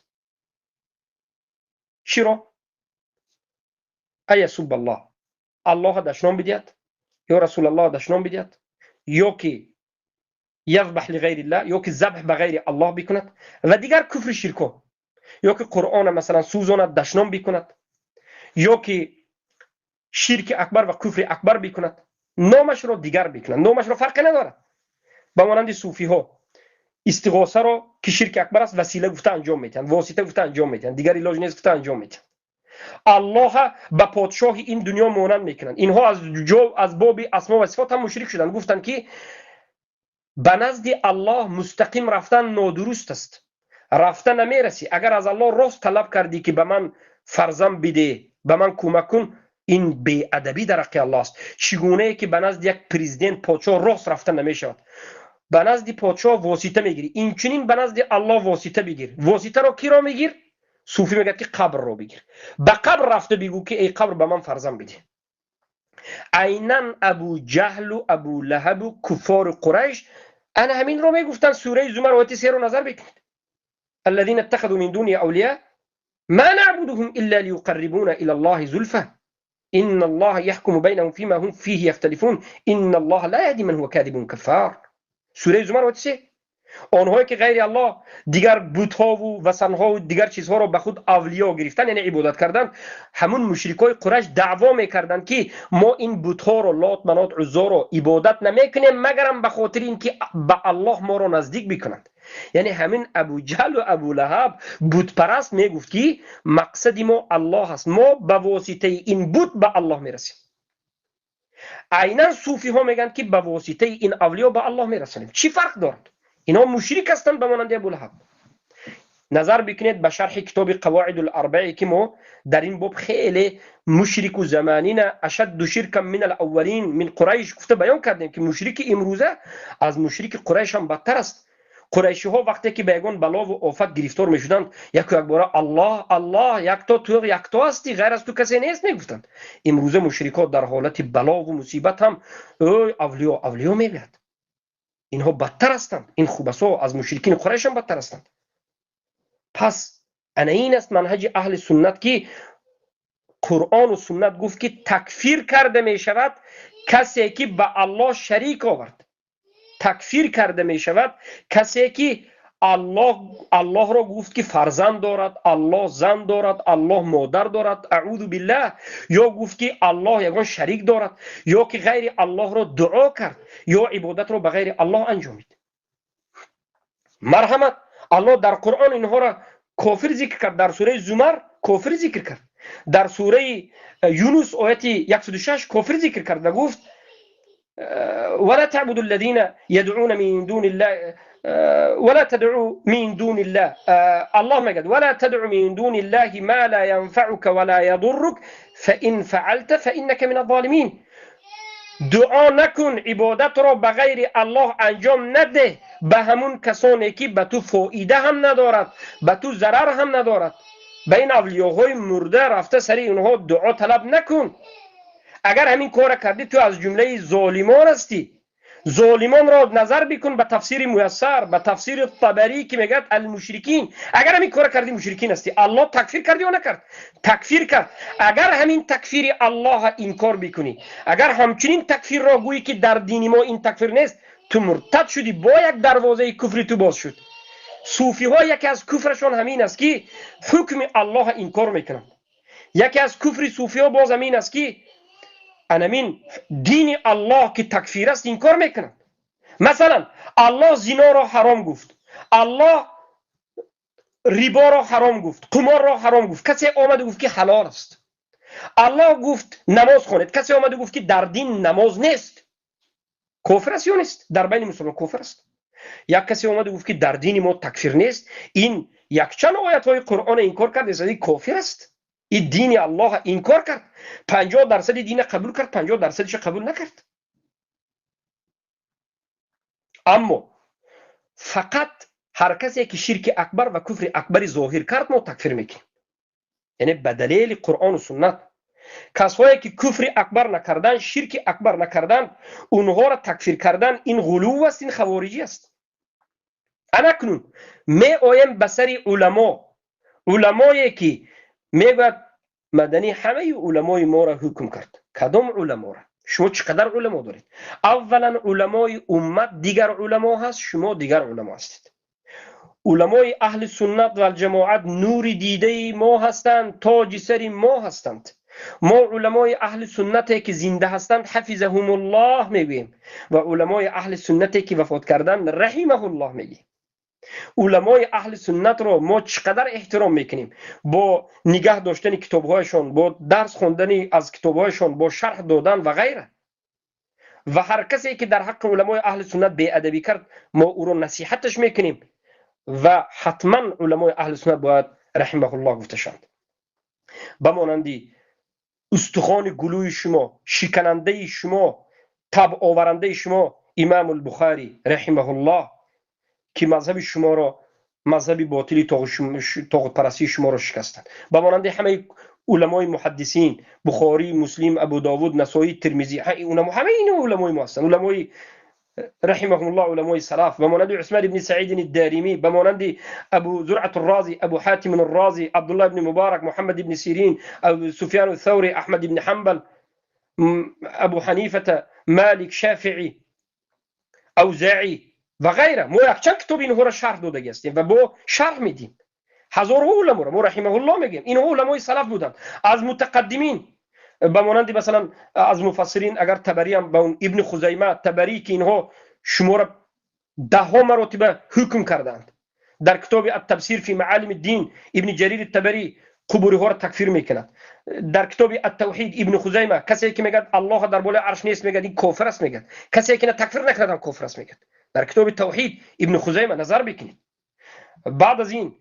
Speaker 1: Чиро? Аясуб Аллоҳ, Аллоҳа дашном бидиҳад ё Расулаллоҳ дашном бидиҳад, ё ки язбаҳ лиғайриллаҳ, ё ки забҳ ба ғайри Аллоҳ бикунад ва дигар куфри ширко, ё ки Қуръона масалан сӯзонад, дашном бикунад, ё ки ширки акбар ва куфри акбар бикунад, номашро дигар бикунад, номашро фарқе надорад. Ба монанди суфиҳо истиғосаро ки ширки акбар аст васила гуфта анҷом медиҳанд, восита гуфта анҷом медиҳанд, дигар илоҷ нест гуфта анҷом медиҳанд. Аллоҳа ба подшоҳи ин дунё монанд мекунанд. Инҳо аз боби асмо ва сифот ҳам мушрик шуданд. Гуфтанд ки ба назди Аллоҳ мустақим рафтан нодуруст аст, рафта намерасӣ. Агар аз Аллоҳ рост талаб кардӣ ки ба ман фарзанд биде, ба ман кӯмак кун, ин беадабӣ дар ҳаққи Аллоҳ аст. Чӣ гунае ки ба назди як президент, подшоҳ рост рафта намешавад, ба назди подшоҳ восита мегирӣ, инчунин ба назди Аллоҳ восита бигир. Воситаро киро мегир? Суфӣ мегӯяд ки қабрро бигир. Ба қабр рафта бигӯ ки эй қабр, ба ман фарзанд биде. Айнан Абу Ҷаҳлу Абу Лаҳабу куффори Қурайш ана ҳаминро мегуфтанд. Сураи Зумар ояти 3-ро назар бикунед. Аллазина иттахазу мин дуни авлия ма набудуҳум илла лиюқаррибуна ила Аллоҳи зулфа инна Аллоҳа яҳкуму байнаҳум фима ҳум фиҳи яхталифун инна Аллоҳа ла яҳди ман ҳува кадибун каффар. Сураи Зумар ояти 3. Онҳое ки ғайри Аллоҳ дигар бутҳову васанҳову дигар чизҳоро ба худ авлиё гирифтан, яъне ибодат кардан, ҳамун мушрикои Қурайш даъво мекарданд ки мо ин бутҳоро, Лот, Манот, Уззоро ибодат намекунем, магарам ба хотири ин ки ба Аллоҳ моро наздик бикунанд. Яъне ҳамин Абу Ҷаҳлу Абу Лаҳаб бутпараст мегуфт ки мақсади мо Аллоҳ аст, мо ба воситаи ин бут ба Аллоҳ мерасем. Айнан суфиҳо мегӯянд ки ба воситаи ин авлиё ба Аллоҳ мерасонем. Чӣ фарқ дорад? Инҳо мушрик ҳастанд ба монанди Абу Лаҳаб. Назар бикунед ба шарҳи китоби Қавоиду ларбаe ки мо дар ин боб хеле мушрику заманина ашадду ширкан мин алаввалин мин Қурайш гуфта баён кардем ки мушрики имрӯза аз мушрики Қурайш ҳам бадтар аст. Қурайшиҳо вақте ки ба ягон балову офат гирифтор мешуданд, яку якбора Аллоҳ, Аллоҳ, якто ту, якто ҳастӣ, ғайр аз ту касе нест мегуфтанд. Имрӯза мушрикҳо дар ҳолати балову мусибат ҳам ой авлиё, авлиё мегӯяд. Инҳо бадтар ҳастанд, ин хубасо аз мушрикини Қурайш ҳам бадтар ҳастанд. Пас ана ин аст манҳаҷи аҳли суннат ки Қуръону суннат гуфт, ки такфир карда мешавад касе ки ба Аллоҳ шарик овард. Такфир карда мешавад касе ки Аллоҳро гуфт, ки фарзанд дорад, Аллоҳ зан дорад, Аллоҳ модар дорад, аъузу биллаҳ, ё гуфт, ки Аллоҳ ягон шарик дорад, ё ки ғайри Аллоҳро дуо кард, ё ибодатро ба ғайри Аллоҳ анҷомид. Марҳамат, Аллоҳ дар Қуръон инҳоро кофир зикр кард, дар сураи Зумар кофир зикр кард, дар сураи Юнус ояти 106 кофир зикр кард ва гуфт: ولا تعبدوا الذين يدعون من دون الله ولا تدعوا من دون الله. الله مجد ولا تدع من دون الله ما لا ينفعك ولا يضرك فإن فعلت فإنك من الظالمين. دعا نکن، عبادت را به غیر الله انجام نده، به همون کسانی که به تو فایده هم ندارد، به تو ضرر هم ندارد. به این اولیاهای مرده رفته سری اونها دعا طلب نکن. اگر همین کار کردی تو از جمله ظالمان هستی. ظالمان را نظر بکن به تفسیر میسر، به تفسیر طبری که میگه المشرکین. اگر همین کار کردی مشرکین هستی. الله تکفیر کردی یا نکرد؟ تکفیر کرد. اگر همین تکفیر الله انکار بکنی، اگر همچنین تکفیر را گویی که در دین ما این تکفیر نیست، تو مرتد شدی، با یک دروازه کفر تو باز شد. صوفی ها یکی از کفرشان همین است که حکم الله انکار میکنند. یکی از کفر صوفی ها باز همین است که انمین دین الله که تکفیر است انکار میکنند. مثلا الله زنا را حرام گفت، الله ریبا را حرام گفت، قمار را حرام گفت، کسی آمد و گفت که حلال است. الله گفت نماز خوانید، کسی آمد و گفت که در دین نماز نیست. کفر است یا نیست؟ در بین مسلمان کفر است. یک کسی آمد و گفت که در دین ما تکفیر نیست، این یک چند آیت های قرآن انکار کرد، این کافر است. این دین الله انکار کرد، 50% دین قبول کرد، 50%ش قبول نکرد. اما فقط هر کسی که شرک اکبر و کفر اکبر ظاهر کرد ما تکفیر میکنیم، یعنی به دلیل قرآن و سنت. کسایی که کفر اکبر نکردن، شرک اکبر نکردن، اونها را تکفیر کردن این غلو است، این خوارجی است. اکنون می آیم به سر علما، علمایی که میگوید مدنی همه علمای ما را حکم کرد. کدام علما را؟ شما چقدر علما دارید؟ اولا علمای امت دیگر علما هست، شما دیگر علما هستید. علمای اهل سنت و الجماعت نور دیده ما هستند، تاج سر ما هستند. ما علمای اهل سنت که زنده هستند حفظهم الله میگوییم و علمای اهل سنت که وفات کردند رحمه الله میگیم. علمای اهل سنت را ما چقدر احترام میکنیم، با نگه داشتن کتابهایشان، با درس خواندن از کتابهایشان، با شرح دادن و غیره. و هر کسی که در حق علمای اهل سنت بی‌ادبی کرد ما او را نصیحتش میکنیم و حتما علمای اهل سنت باید رحمه الله گفته شوند. به مانندی استخوان گلوی شما، شکننده شما، تب آورنده شما امام البخاری رحمه الله که مذهب شما را، مذهب باطلی طاغوت پرستی شما را شکستند. به مانند همه علمای محدثین، بخاری، مسلم، ابو داود، نسائی، ترمذی، همه این علمای ما هستند، علمای رحمهم الله، علمای سلف، به مانند عثمان بن سعید الدارمی، به مانند ابو زرعة الرازی، ابو حاتم الرازی، عبدالله بن مبارک، محمد بن سیرین، ابو سفیان الثوری، احمد بن حنبل، ابو حنیفه، مالک، شافعی، اوزاعی و غیره. ما یک چند کتاب اینها را شرح داده هستیم و با شرح میدیم. هزارها علما را ما رحمه الله میگیم، اینها علمای سلف بودند، از متقدمین، به مانند مثلا از مفسرین اگر تبری هم به اون ابن خزیمه، تبری که اینها شما را ده ها مراتب حکم کردند. در کتاب التبصیر فی معالم الدین ابن جریر الطبری قبوری ها را تکفیر میکند. در کتاب التوحید ابن خزیمه کسی که میگه الله در بالای عرش نیست میگه این کافر است میگه، کسی که تکفیر نکرد هم کافر است میگه. در کتاب توحید ابن خزیمه نظر بکنید. بعد از این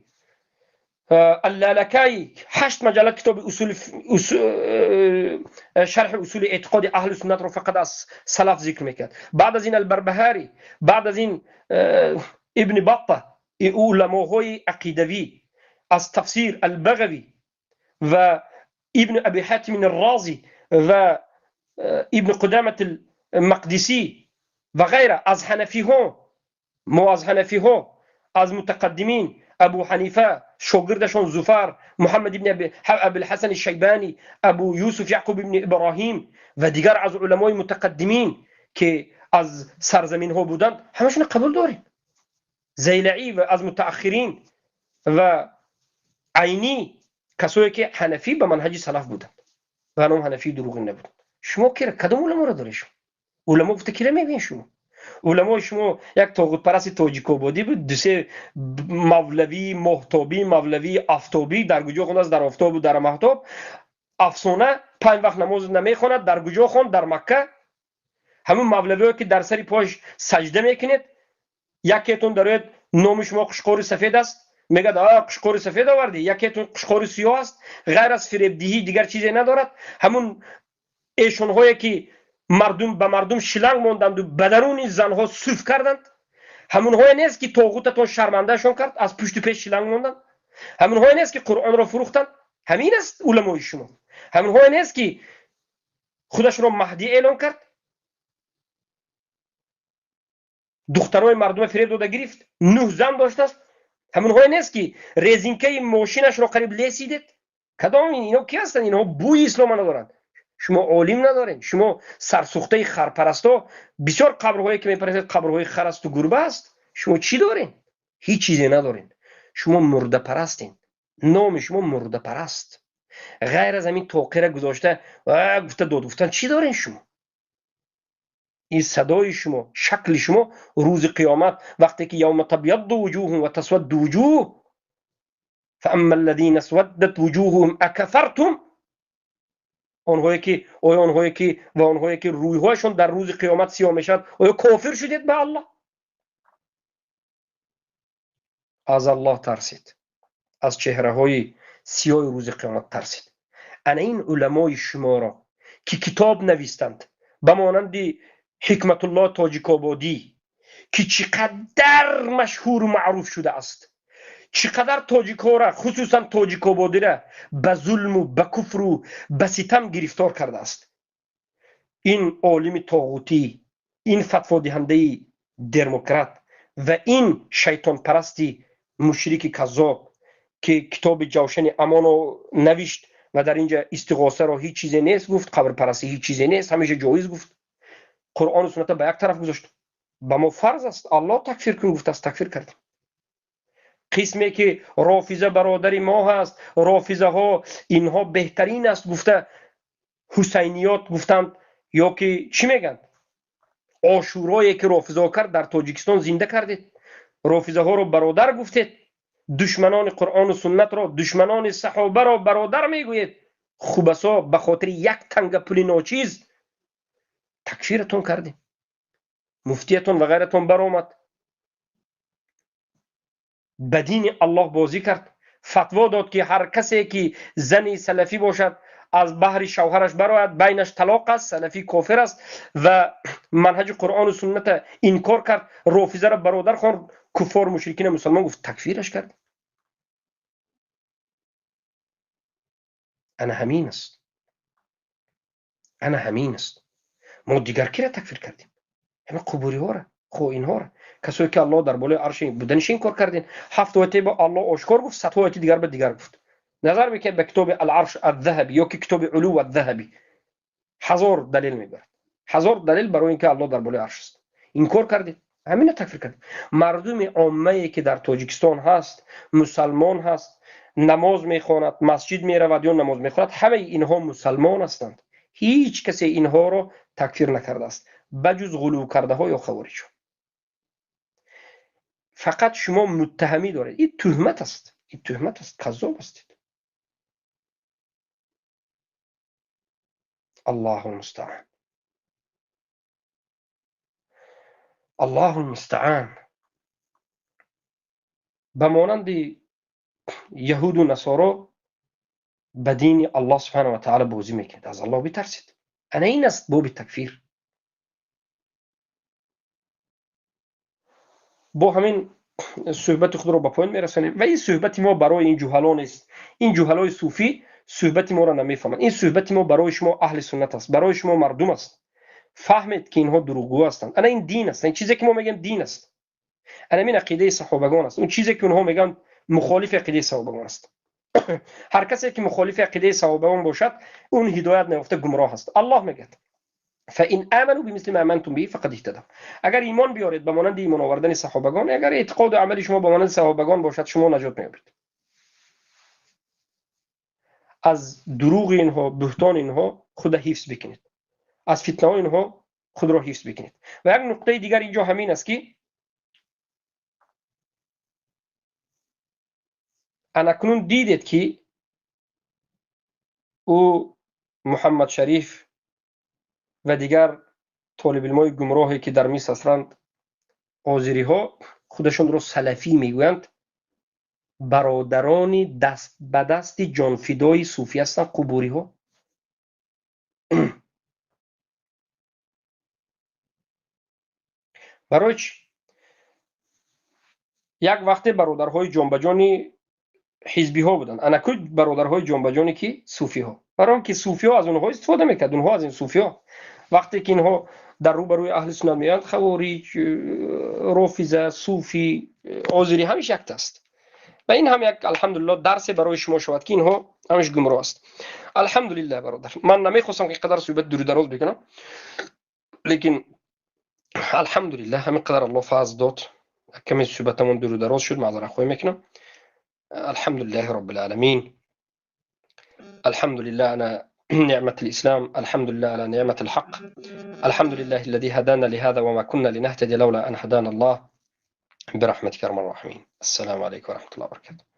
Speaker 1: اللالکایی 8 مجلد کتاب اصول شرح اصول اعتقاد اهل سنت رو فقط از سلف ذکر میکرد. بعد از این البربهاری، بعد از این ابن بطه، علماهای عقیدوی از تفسیر البغوی و ابن ابی حاتم الرازی و ابن قدامة المقدسی و غیره. از حنفی ها، ما از حنفی ها، از متقدمین، Абу Ҳанифа, шогирдашон Зуфар, Муҳаммад ибни Абулҳасан Шайбани, Абу Юсуф Яъқуб ибни Иброҳим ва дигар аз уламои мутақаддимин, ки аз сарзаминҳо буданд, ҳамашон қабул дорем. Зайлаӣ ва аз мутааххирин ва Айнӣ, касое ки ҳанафӣ ба манҳаҷи салаф буданд ва ном ҳанафии дурӯғин набуданд. Шумо кира кадом уламоро доред? Шумо уламо гуфта кира мегӯед? Шумо уламои шумо як тоғутпарасти тоҷикободӣ буд, дусе мавлавии моҳтобӣ, мавлавии афтобӣ, дар куҷо хондааст? Дар офтобу дар маҳтоб. Афсона, 5 вақт намоз намехонад, дар куҷо хонд? Дар Макка. Ҳамун мавлавиҳое ки дар сари пояш саҷда мекунед, якетон дарояд номи шумо қушқори сафед аст, мегӯяд қушқори сафед овардӣ, якетон қушқори сиёҳ аст, ғайр аз фиребдиҳӣ дигар чизе надорад. Ҳамун эшонҳое ки мардум ба мардум шиланг монданду ба даруни занҳо суф карданд, ҳамунҳое нест ки тоғутатон шармандаашон кард, аз пушту пеш шиланг монданд, ҳамунҳое нест ки Қуръонро фурӯхтанд. Ҳамин аст уламои шумо. Ҳамунҳое нест ки худашро маҳдӣ эълон кард, духтарои мардума фиреб дода гирифт, 9 зан доштааст. Ҳамунҳое нест ки резинкаи мошинашро қариб лесидед. Кадом инҳо ки ҳастанд? Инҳо бӯи ислома надоранд. Шумо олим надоред, шумо сарсӯхтаи харпарасто. Бисёр қабрҳое ки мепарастед қабрҳои хар асту гурба аст. Шумо чӣ доред? Ҳеҷ чизе надоред. Шумо мурдапарастед. Номи шумо мурдапараст. Ғайр аз ҳамин тоқира гузошта гуфта дод гуфтан чӣ доред шумо? Ин садои шумо, шакли шумо рӯзи қиёмат вақте ки явма табядду вуҷуҳум ва тасвадду вуҷуҳ фаамма аллазина асваддат вуҷуҳуҳум акафартум, онҳое ки оё онҳое ки ва онҳое ки рӯйҳояшон дар рӯзи қиёмат сиёҳ мешавад, оё кофир шудед ба Аллоҳ? Аз Аллоҳ тарсед, аз чеҳраҳои сиёҳи рӯзи қиёмат тарсед. Ана ин уламои шуморо ки китоб навистанд, ба монанди Ҳикматуллоҳ Тоҷикободӣ, ки чӣ қадар машҳуру маъруф шудааст, чӣ қадар тоҷикҳоро, хусусан тоҷикободиро ба зулму ба куфру ба ситам гирифтор кардааст. Ин олими тоғутӣ, ин фатводиҳандаи демократ ва ин шайтонпарасти мушрики каззоб, ки китоби Ҷавшани Амоно навишт ва дар инҷа истиғосаро ҳеҷ чизе нест гуфт, қабрпарастӣ ҳеҷ чизе нест, ҳамеша ҷоиз гуфт, Қуръону суннатро ба як тараф гузошт. Ба мо фарз аст, Аллоҳ такфир кун гуфтааст, такфир кардем. Қисме ки рофиза бародари мо ҳаст, рофизаҳо инҳо беҳтарин аст гуфта, ҳусайниёт гуфтанд, ё ки чӣ мегӯянд? Ошӯрое ки рофизаҳо кард дар Тоҷикистон зинда кардед, рофизаҳоро бародар гуфтед, душманони Қуръону суннатро, душманони саҳобаро бародар мегӯед. Хубасо ба хотири як танга пули ночиз такфиратон кардем, муфтиятон ва ғайратон баромад, ба дини Аллоҳ бозӣ кард, фатво дод ки ҳар касе ки зани салафӣ бошад аз баҳри шавҳараш барояд, байнаш талоқ аст, салафӣ кофир аст ва манҳаҷи Қуръону сунната инкор кард, рофизаро бародар хонд, куффор мушрикина мусалмон гуфт, такфираш кард. Ана ҳамин аст, ана ҳамин аст. Мо дигар кира такфир кардем? Ҳама қубуриҳоро, хоинҳоро, касое ки Аллоҳ дар болои арши буданиш инкор кардем. 7 ояте ба Аллоҳ ошкор гуфт, 100 ояти дигар ба дигар гуфт. Назар мекунед ба китоби Ал-Арш ад-Заҳабӣ ё ки китоби Улув ад-Заҳабӣ, 1000 далел мебарад, 1000 далел барои инки Аллоҳ дар болои арш аст. Инкор кардед, ҳамина такфир кардед. Мардуми оммае ки дар Тоҷикистон ҳаст, мусалмон ҳаст, намоз мехонад, масҷид меравад ё намоз мехонад, ҳамаи инҳо мусалмон ҳастанд. Ҳеҷ касе инҳоро такфир накардааст, ба ҷуз ғулув кардаҳо ё хавориҷҳо. Фақат шумо муттаҳамӣ доред. Ин туҳмат аст, ин туҳмат аст, каззоб ҳастед. Аллоҳу мустаъан, Аллоҳу мустаъан. Ба монанди яҳуду насоро ба дини Аллоҳ субҳанаҳу ва таъала бозӣ мекунед. Аз Аллоҳ битарсед. Ана ин аст боби такфир. Бо ҳамин суҳбати худро ба поён мерасонем ва ин суҳбати мо барои ин ҷуҳало нест. Ин ҷуҳалои суфӣ суҳбати моро намефаҳманд. Ин суҳбати мо барои шумо аҳли суннат аст, барои шумо мардум аст. Фаҳмед ки инҳо дурӯғгӯ ҳастанд. Ана ин дин аст, ин чизе ки мо мегӯем дин аст. Ана ин ақидаи саҳобагон аст. Он чизе ки онҳо мегӯянд Мухолифи ақидаи саҳобагон аст. Ҳар касе ки мухолифи ақидаи саҳобагон бошад, он ҳидоят наёфта гумроҳ аст. Аллоҳ мегӯяд: فإن آمنوا بمثل ما آمنتم به فقد اهتدوا. اگر ایمان بیارید به مانند ایمان آوردن صحابگان، اگر اعتقاد و عمل شما به مانند صحابگان باشد، شما نجات می‌یابید. از دروغ اینها، بهتان اینها خود حفظ بکنید، از فتنه های اینها خود را حفظ بکنید. و یک نقطه دیگر اینجا همین است که انکنون دیدید که او محمد شریف و دیگر طالب علمای گمراهی که در مصر هستند، آذری ها خودشون رو سلفی میگویند، برادران دست به دست جانفدای صوفی هستند، قبوری ها. برای چی؟ یک وقت برادرهای جانبجانی حزبی ها بودند، انکو برادرهای جانبجانی که صوفی ها، برای اینکه صوفی ها از اونها استفاده میکرد، اونها از این صوفی ها. وقتی که اینها در روبروی اهل سنت میاند، خوارج، رافضه، صوفی، آذری همیشه یک است. و این هم یک الحمدلله درس برای شما شود که اینها همش گمراه است. الحمدلله برادر، من نمیخواستم که قدر صحبت دور دراز بکنم، لیکن الحمدلله همین قدر الله فضل داد، کمی صحبتمون دور دراز شد، معذرت خواهی میکنم. الحمد لله رب العالمين، الحمد لله على نعمة الإسلام، الحمد لله على نعمة الحق، الحمد لله الذي هدانا لهذا وما كنا لنهتدي لولا أن هدانا الله، برحمتك يا أرحم الراحمين. السلام عليكم ورحمة الله وبركاته.